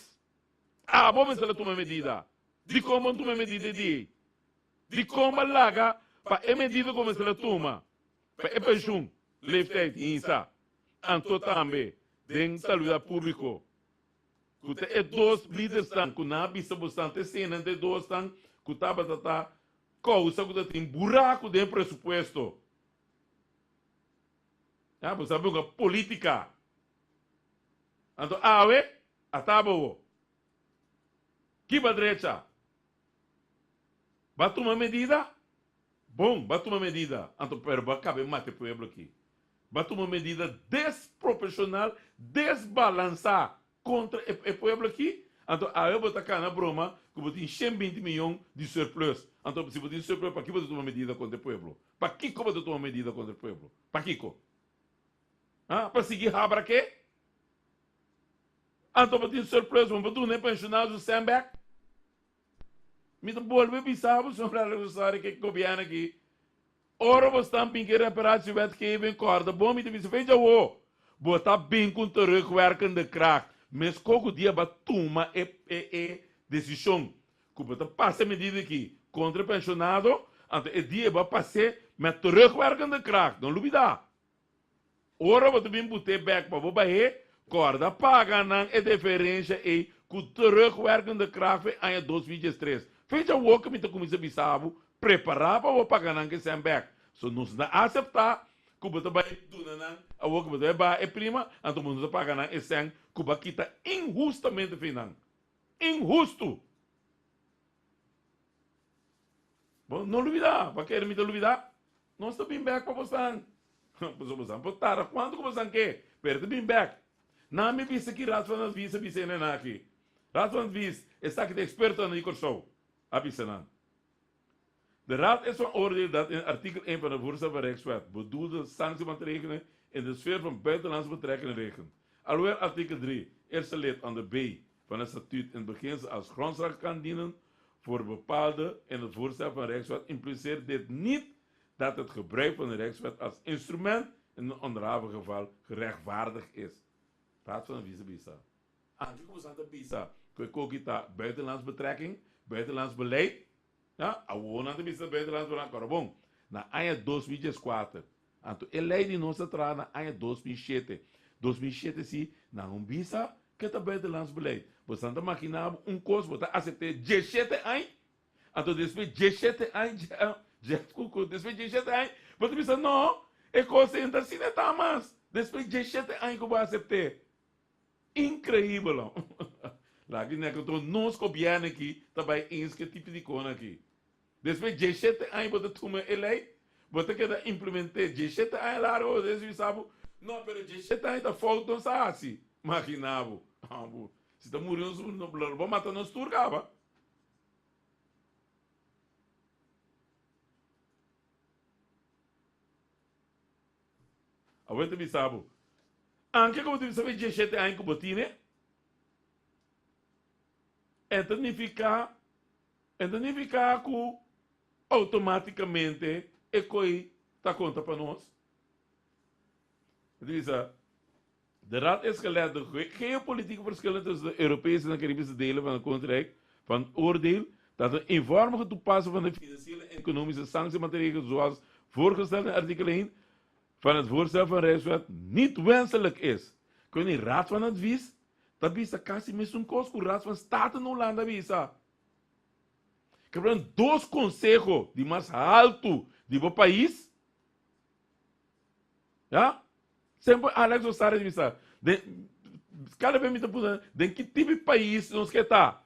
Abo mester a tuma medida. Dikon bo no tuma e medida di ei? Dikon bo a laga pa e medida ku bo mester a tuma pa e penshun leeftijd hinsa? Anto tambe den saludat públiko ku ta e dos lidersnan ku nan a bisa bosnan ta esena entre e dosnan ku tabata ta kousa ku ta tin buraku den e presupuesto. Ya, bo sa buka politika. Anto awe a taba bo. Kiba drecha? Ba tuma medida? Bon, ba tuma medida. Anto pero ba kabe mata e pueblo aki. Ba tuma medida desproporcional, desbalansá kontra e e pueblo aki. Anto awe bo ta kana broma ku bo tin 120 miyon di surplus. Anto si bo tin surplus pakiko bo ta tuma medida kontra e pueblo? Pakiko bo ta tuma medida kontra e pueblo? Pakiko? Ha? Pa sigui habra ke? Anto bo tin surplus bo por duna e pensionado su sèn bèk? Mi ta bolbe bisa bo, señor Alex Rosario, ke gobièrnu aki, ora bo stan bin ke reparatiewetgeving, kòrda bon mi ta bisa, fecha awo, bo ta bin ku un terugwerkende kracht, meskos ku dia bo a tuma e e e desishon ku bo ta pasa e medida aki kontra e pensionado, anto e dia bo a pas'é met terugwerkende kracht, no lubida. Ora bo ta bin but'é bèk pa bo bah'é, kòrda paga nan e deferensha ei ku terugwerkende kracht fe aña 2013. Fecha awor ku mi ta kuminsá bisa bo, prepará pa bo paga nan ke sèn bèk. So nos no ta aseptá ku bo ta bai duna nan awor ku bo ta bai baha e prima, anto bo no ta paga nan e sèn ku bo a kita inhustamente fe nan. Inhustu! Bo no lubidá, bo a kere mi ta lubidá? Nos ta bin bek pa bosan. Pasobra bosan por tarda kuantu ku bosan ke, pero ta bin bek. Nan mi bisa ki Raad van Advies a bisa hende nan aki. Raad van Advies, esaki ta ekspertonan di Kòrsou, a bisa nan. De Raad is van oordeel dat in artikel 1 van de Voorstel van Rijkswet bedoelde sanctiemaatregelen in de sfeer van buitenlandse betrekkingen liggen. Alhoewel artikel 3, eerste lid onder B van het statuut in beginsel als grondslag kan dienen voor bepaalde in het voorstel van Rijkswet impliceert dit niet dat het gebruik van de Rijkswet als instrument in een onderhavig geval gerechtvaardigd is. Raad van Advies a bisa. Anke ku boso ta bisa ku e koki ta buitenlands betrekking, buitenlands beleid, ja, awor nan ta bisa buitenlands beleid, pero bon, na aña 2014, anto e lei di nos a traha na aña 2007, 2007 si, nan un bisa Ke ta buitenlands beleid? Bosan ta makina bo un kos bo ta asept'é djeshete añ, anto despues djeshete añ dje ku despues djeshete añ bo ta bisa no, e kos ei no ta asina e ta mas, despues djeshete añ ku bo a asept'é. Inkreibel ho. Laga di nèk anto nos gobièrnu aki ta bai eens ku e tipo di kos aki. Despues djeshete aña bo ta tuma e lei, bo ta keda implement'é djeshete aña largo bo ta bisa bo, no pero djeshete aña ta fout nos a hasi. Magina bo, bo si ta muri nos bo mata nos tur kaba. Awor ta bisa bo, anke ku bo ta bisa bo e djeshete aña ku bo tine, e ta nifiká E ta nifiká ku outomátikamente e koi ta konta pa nos? E ta bisa, De Raad is gelet de geopolitieke verschillen tussen de Europese en Caribische delen van het Koninkrijk van oordeel dat een eenvormige toepassing van de financiële en economische sanctiemaatregelen zoals voorgesteld in artikel 1 van het voorstel van Rijkswet niet wenselijk is. Kun je Raad van Advies ta bisa kasi mesun kos ku Raad van State na Hulanda bisa. Kebra dos konseho di mas haltu di bo pais. Ya? Semper Alex Rosario di bisa, den, kada bes mi ta puntra, den ki tipo di pais nos ke ta?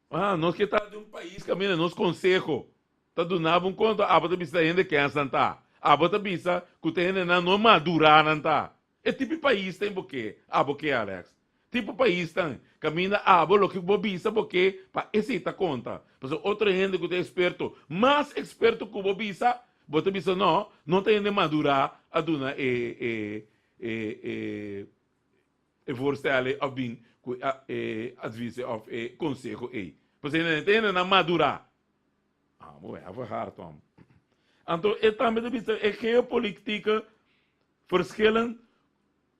Ah, nos ke ta den un pais kaminda nos konseho ta duna bo un konta, abo ta bisa hende kensa nan ta. Abo ta bisa ku ta hendenan no madurá nan ta. E tipo pais ta bo ke, abo ke Alex. Tipo pais ta kaminda abo loke bo bisa bo ke pa esei ta konta. Pasobra otro hende ku ta eksperto, mas eksperto ku bo bisa, bo ta bisa no, no ta hende madurá a duna e e e e. e voorstel ei of bin ku e advies ei of e konseho ei. Pasobra e hendenan madurá. Amo even hard om. Anto e tambe ta bisa e geopolitieke verschillen,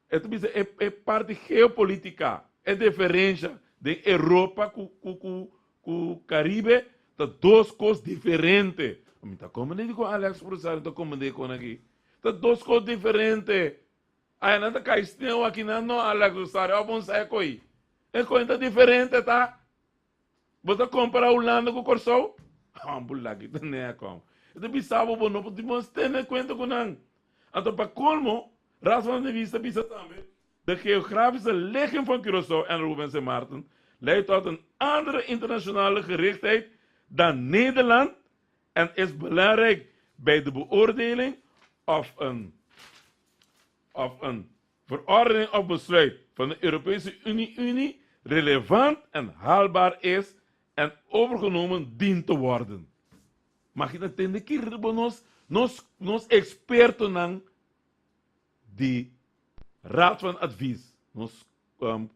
e ta bisa e e parti geopolitica, e diferensha den Europa ku ku ku ku Caribe ta dos kos diferente. Mi ta komprende dikon Alex Rosario ta komprende kon aki. Ta dos kos diferente. Aya nan ta kai sneu aki nan no Alex Rosario, of bon sa e koi. E koi ta diferente ta. Bo ta kompará Hulanda ku Kòrsou? Hòmber laki ta nèk hòm. E ta bisa bo bo no por tin mos tene kuenta ku nan. Anto pa kolmo, Raad van Advies ta bisa tambe, De geografische ligging van Curaçao en Aruba en Sint Maarten leidt tot een andere internationale gerichtheid dan Nederland en is belangrijk bij de beoordeling of een of een verordening of besluit van de Europese Unie Unie relevant en haalbaar is en overgenomen dient te worden. Mag je dat tende ki riba nos nos nos expertonan di Raad van Advies, nos um,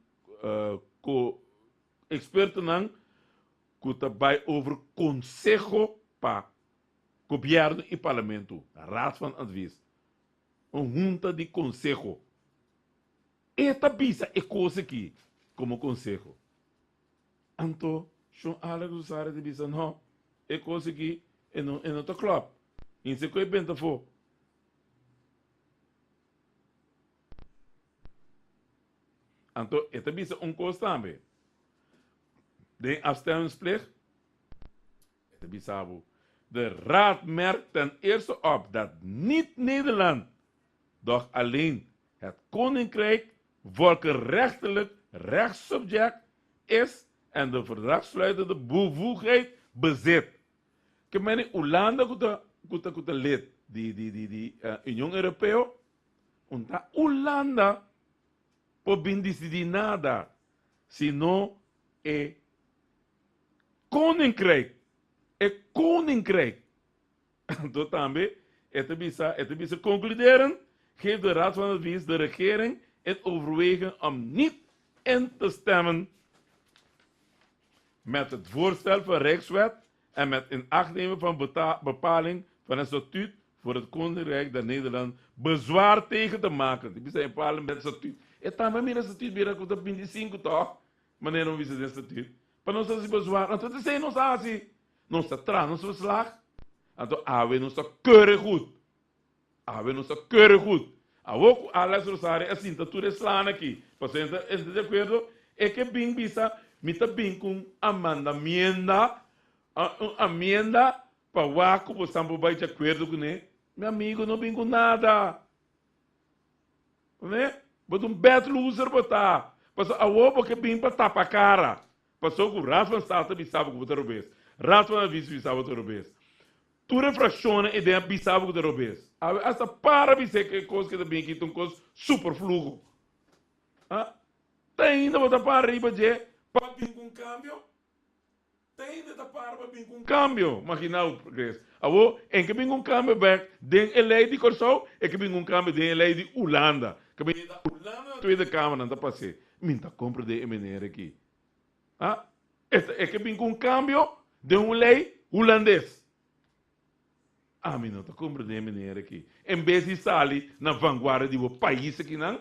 uh, ko expertonan ku ta bai over conseho pa gobierno y parlamento, Raad van Advies. Un hunta di konseho. E ta bisa e kos aki komo konseho. Anto Shon Alex Rosario ta bisa, No, e kos aki e no, e no ta klòp. Inse ku e benta afó. Anto e ta bisa un kos tambe. Den afstemmingsplicht E ta bisa bo, De Raad merkt ten eerste op dat niet Nederland, doch alleen het Koninkrijk volkenrechtelijk rechtssubject is en de verdragsluitende bevoegdheid bezit. Ke meni Hulanda ku ta ku ta ku ta lid di di di di Union Europeo, un ta Hulanda por bin disidí nada sino e Koninkrijk, e Koninkrijk. Anto tambe e ta bisa, e ta bisa concluderend geeft de Raad van Advies de regering in overweging om niet in te stemmen met het voorstel van Rijkswet en met inachtnemen van bepaling van het statuut voor het Koninkrijk der Nederlanden bezwaar tegen te maken. Di bisa e bepaling met statuut. E tambe mira statuut bira ku ta 25 toch? Manera un bisa den statuut. Pa nos hasi bezwaar, anto ta esei nos a hasi. Nos ta traha nos verslag, anto awe nos ta keurig goed. Awe nos ta keurig goed. Awor ku Alex Rosario a sinta tur e slaan aki, pasobra e ta di akuerdo, e ke bin bisa, mi ta bin ku un amandamienda, un amienda pa wak ku bosan por bai di akuerdo kuné. Mi amigo no bin ku nada. Ne? Bo ta un bad loser bo ta. Pasobra awor bo ke bin pa tapa kara. Pasobra ku Raad van State a bisa bo ku bo ta robes. Raad van Advies a bisa bo ta robes. Tur e frakshonnan ei den a bisa bo ku ta robes. Awe hasta para bisa e kos ke ta bin aki ta un kos super fluho. Ha? Te ainda bo ta para riba dje pa bin ku un kambio? Te ainda ta para pa bin ku un kambio, magina bo Grace. Awor, en ke bin ku un kambio bek den e lei di Kòrsou, e ke bin ku un kambio den e lei di Ulanda. Ke bin ta Ulanda na Tweede Kamer nan ta pas'é. Mi ta komprendé e meneer aki. Ha? E ta e ke bin ku un kambio den un lei hulandes. Ami no ta komprendé e meneer aki. En bes di sali na vanguardia di bo pais akinan,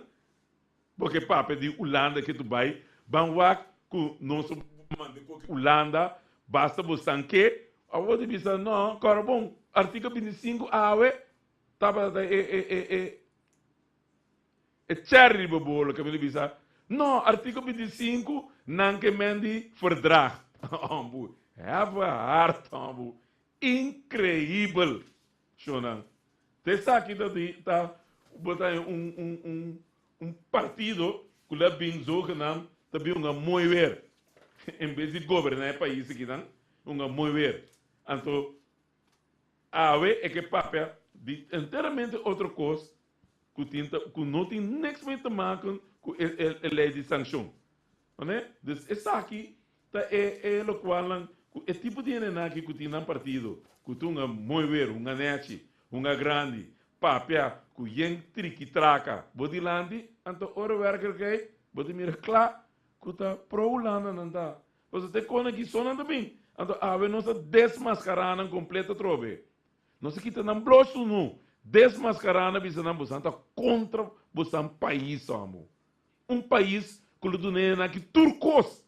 Bo ke papia di Ulanda ke tu bai ban wak ku nos manda koki Ulanda basta bo san ke awor di bisa no kora bon artikel 25 awe tabata e e e e e cherry riba bolo ke mi bisa no artikel 25 nan ke men di verdrag hombu have a heart hombu Increibel shonan. Ta esaki ta di ta bo ta haña un un un un partido ku la bin zogenaamd ta bin hunga mooi weer en bes di goberna e pais akinan hunga mooi weer. Anto awe e ke papia di enteramente otro kos ku tin ta ku no tin niks mee te maken ku e e lei di sankshon. Oné? Dus esaki ta e e lokualnan ku e tipo di hendenan aki ku tin nan partido, ku ta hunga mooi weer, hunga nèchi, hunga grandi, papia ku yen triki traka bo dilanti, anto ora werkelijkheid. Bo ta mira kla ku ta pro Hulanda nan ta. Pasobra te kon aki so nan ta bin. Anto awe nos a desmaskará nan kompleto atrobe. Nos a kita nan blos sunu, desmaskará nan bisa nan bosan ta kontra bosan pais amo. Un pais ku lo duna nan aki tur kos,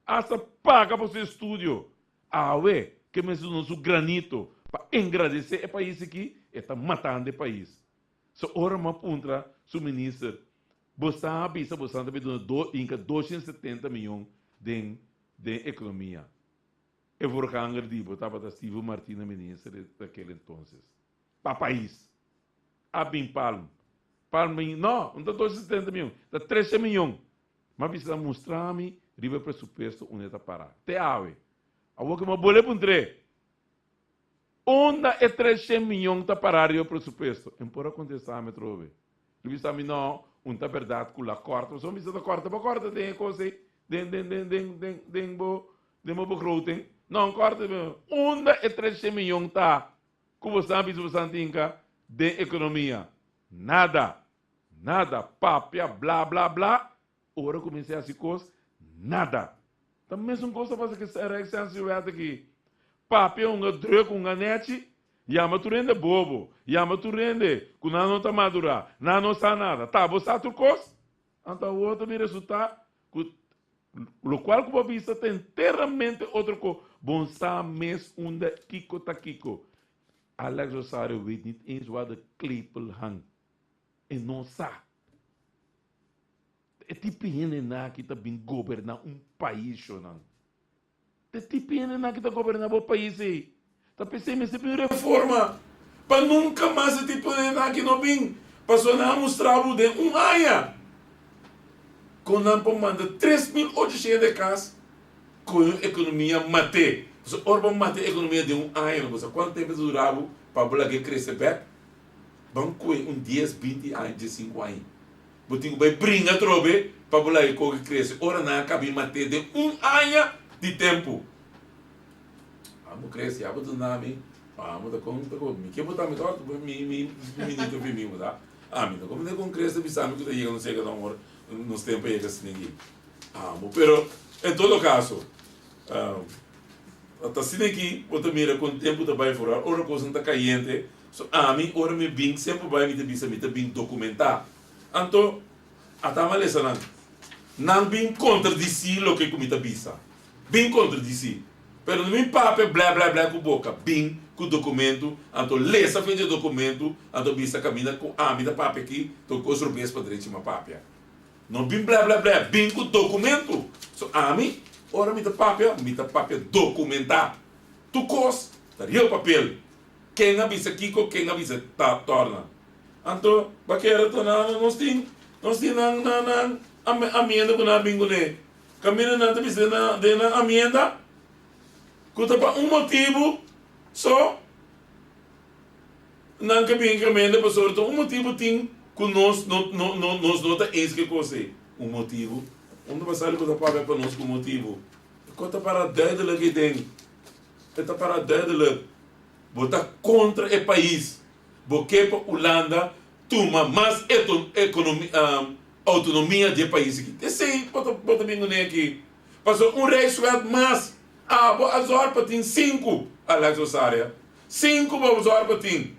asta paga pa su estudio. Awe ke mester duna su granito pa engradesé e pais aki, e ta matando e pais. So ora mi a puntra su minister, bosan a bisa bosan ta bin duna do inka 270 miyon den den ekonomia. E voorganger di bo tabata Steven Martina minister di aquel entonces. Pa pais. A bin palm. Palm bin, no, no ta 270 miyon, ta 13 miyon. M'a bisa mustra mi riba e presupuesto unda e ta para. Te awe. Awor ke m'a bole puntr'é. Unda e 300 miyon ta para riba e presupuesto? E por a kontestá mi atrobe. Lo bisa mi, no, un ta berdad ku la kòrta. Pasobra mi bisa ta kòrta, bo kòrta den e kos ei, den, den, den, den, den, den bo, den bo begroting. No, un kòrta, unda e 300 miyon ta ku bo sa bisa bo sa tinka den ekonomia? Nada. Nada. Papia, bla, bla, bla. Ora kuminsá hasi kos, nada. Ta mesun kos ta pasa ku e Rijkscensuwet aki. Papia hunga druk, hunga nechi, yama tur hende bobo, yama tur hende ku nan no ta madurá, nan no sa nada. Ta bo sa tur kos? Anto awor ta bin resultá ku lokual ku bo a bisa ta enteramente otro kos. Bo sa mes unda kiko ta kiko. Alex Rosario weet niet eens waar de klepel hangt. E no sa. E tipo hendenan aki ta bin goberná un pais, shownan. E tipo hendenan aki ta goberná bo pais ei. Ta p'esei mester bin reforma pa nunka mas e tipo hendenan aki no bin. Pasobra nan a mustra bo den un aña kon nan por manda 3800 hende kas ku un ekonomia mat'é. Pasobra ora bo mata e ekonomia den un aña no bo sa kuantu tempu ta dura bo pa bo lag'é krese bèk. Ban koe un dies, 20 aña, 15 aña. Bo tin ku bai bringa atrobe pa bo laga e koki krese. Ora nan a kabi mat'é den un aña di tempu. Amo krese, ya bo duna mi. Amo ta kon ta kon. Mi ke bo ta mi ta mi mi minito fi mi bo ta. Ami ta kon kon krese bisa mi ku ta yega nos yega na un ora nos tempu a yega asina aki. Amo pero en todo kaso ta asina aki bo ta mira kon tempu ta bai foral ora kosnan ta kayente. So ami ora mi bin semper bai mi ta bisa mi ta bin documentá. Anto ata mi a lesa nan. Nan bin contradisí loke ku mi ta bisa. Bin contradisí. Pero no bin papia blè blè blè ku boka. Bin ku documento, anto lesa fin dje documento, anto bisa kaminda ku ami ta papia aki ta un kos robes pa drechi mi a papia. No bin blè blè blè, bin ku documento. So ami ora mi ta papia, mi ta papia documentá. Tur kos ta riba papel. Ken a bisa kiko, ken a bisa ta torna. Anto bakera ta na nos tin, nos tin nan nan nan amienda ku nan a bin kuné. Kaminda nan ta bisa den den nan amienda ku ta pa un motibu so nan ke bin kaminda pasobra ta un motibu tin ku nos no no no nos no ta eens ku e kos ei. Un motibu? Unda bo sali ku ta papia pa nos ku motibu? E kos ta para duidelijk ei den. E ta para duidelijk. Bo ta kontra e pais. Bo ke pa Hulanda tuma mas autonomia di e pais aki. Esei bo ta bo ta bin kuné aki. Pasobra un rijkswet mas abo a zòrg pa tin sinku, Alex Rosaria. Sinku bo a zòrg pa tin.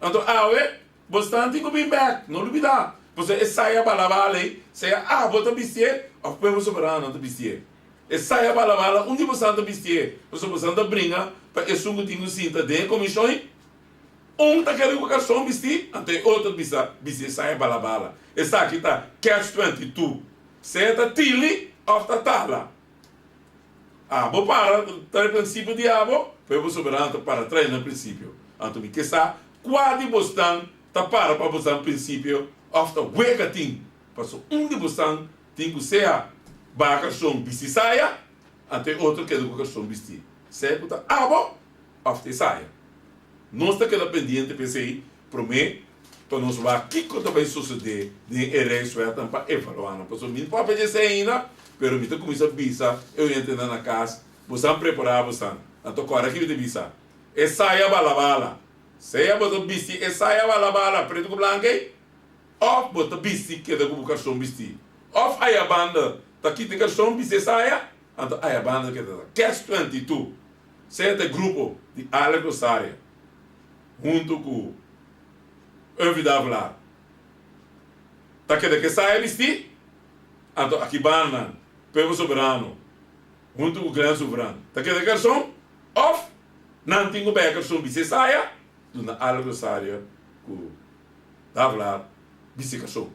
Anto awe bo stan tin ku bin bèk. No lubidá. Pasobra e saya balabala ei, sea abo ta bistié òf pueblo soberano ta bistié. E saya bala bala un di bosan ta bistié, pasobra bosan ta bringa pa esun ku tin ku sinta den e komishon ei. Un ta kere ku karson bistí, anto e otro ta bisa bisti e saya bala bala. Esaki ta catch 22. Sea ta tili òf ta tala. Abo para ta e prinsipio di abo, pueblo soberano ta para trae nan prinsipio. Anto mi ke sa kua di bosnan ta para pa bosnan prinsipio òf ta wega tin, pasobra un di bosnan Tin ku sea baha karson bisti saya, anto e otro keda ku karson bisti. Sea ku ta abo òf ta e saya. Nos ta keda pendiente p'esei promé pa nos wak kiko ta bai sosodé den e Rijkswetnan pa evaluá nan. Pasobra mi no por papia dje esei ainda, pero mi ta kuminsá bisa e oyentenan na kas, Bosan prepará bosan. Anto kòrda ki mi ta bisa, E saya bala bala. Sea bo ta bisti e saya bala bala pretu ku blanku ei, Òf bo ta bisti keda ku bo karson bistí. Òf aya banda ta kita e karson bisa e saya, anto aya banda keda ta catch 22. Sea ta e grupo di Alex Rosaria huntu ku Urvi Davelaar ta keda ke saya bistí, anto aki banda Pueblo Soberano huntu ku Glenn Souveran ta keda karson, òf nan tin ku bai e karson bisa e saya duna Alex Rosaria ku Davelaar bisti karson.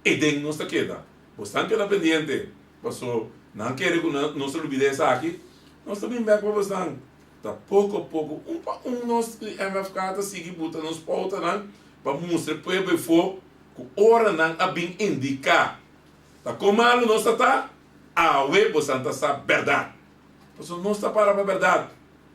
E den nos ta keda. Bosnan keda pendiente, paso nan kere ku nos ta lubida esaki, nos ta bin bek pa bosnan. Ta poko poko, un pa un nos di MFK ta sigui buta nos poutanan pa mustra e pueblo efo ku ora nan a bin indiká ta kon malu nos ta ta, awe bosnan ta sa bèrdat. Paso nos ta para pa bèrdat.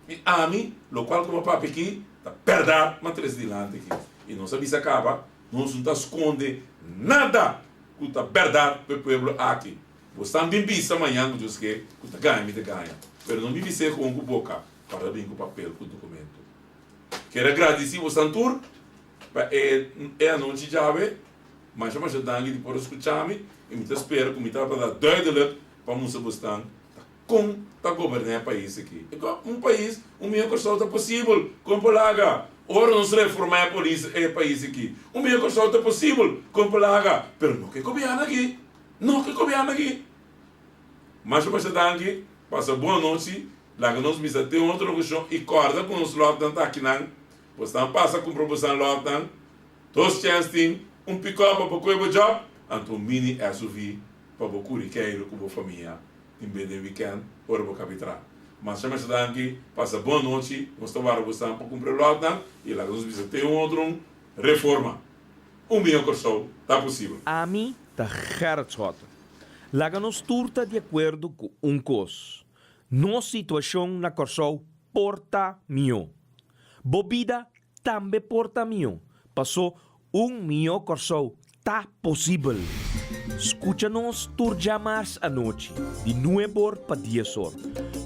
I ami, lokual ku mi a papia aki ta bèrdat, m'a trese dilanti aki. I nos a bisa kaba. Nos no ta skonde nada ku ta bèrdat pa e pueblo aki. Bo stan bin bisa mañan ku Dios ke ku ta gaña mi ta gaña, pero no bin bis'é kon ku boka, para bin ku papel ku dokumento. Kere gradisí bosan tur pa e e anochi djawe. Masha masha danki di por a skucha mi i mi ta spera ku mi tabata duidelik pa mustra bosnan ta Kon ta goberná e pais aki? E kon un pais, un mihó Kòrsou ta posibel? Kon por laga? Ora nos reformá e polis e pais aki, un mihó Kòrsou ta posibel? Kon por laga? Pero no ke gobièrnu aki, no ke gobièrnu aki. Masha masha danki, pasa bon anochi, laga nos bisa te un otro okashon i kòrda ku nos lòtnan ta akinan, bosnan pasa kumpra bosan lòtnan, dos chèns tin, un pikòp pa bo kohe bo djòp, anto un mini SUV pa bo kuri keiru ku bo famia. Tin be den weekend ora bo kabi tra. Masha masha danki, pasa bon nochi, nos ta wara bosan pa kumpra e lòtnan i laga nos bisa te un otro un reforma. Un mihó Kòrsou ta posibel. Ami ta Gerrit Schotten. Laga nos tur ta di akuerdo ku un kos, nos situashon na Kòrsou por ta mihó. Bo bida tambe por ta mihó, pasó un mihó Kòrsou ta posibel. Skucha nos tur djamars anochi di nuebor pa diesor,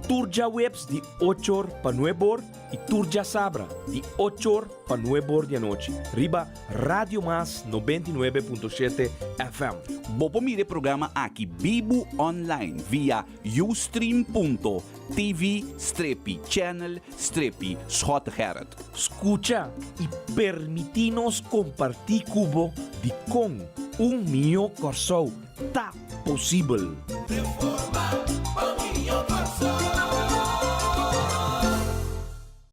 tur djaweps di ochor pa nuebor i tur djasabra di ochor pa nuebor di anochi riba Radio Mas 99.7 FM. Bo por mira e programa aki bibu online via ustream.tv strepi channel strepi Schottegerrit. Skucha i permití nos kompartí ku bo dikon un mihó Kòrsou ta posibel.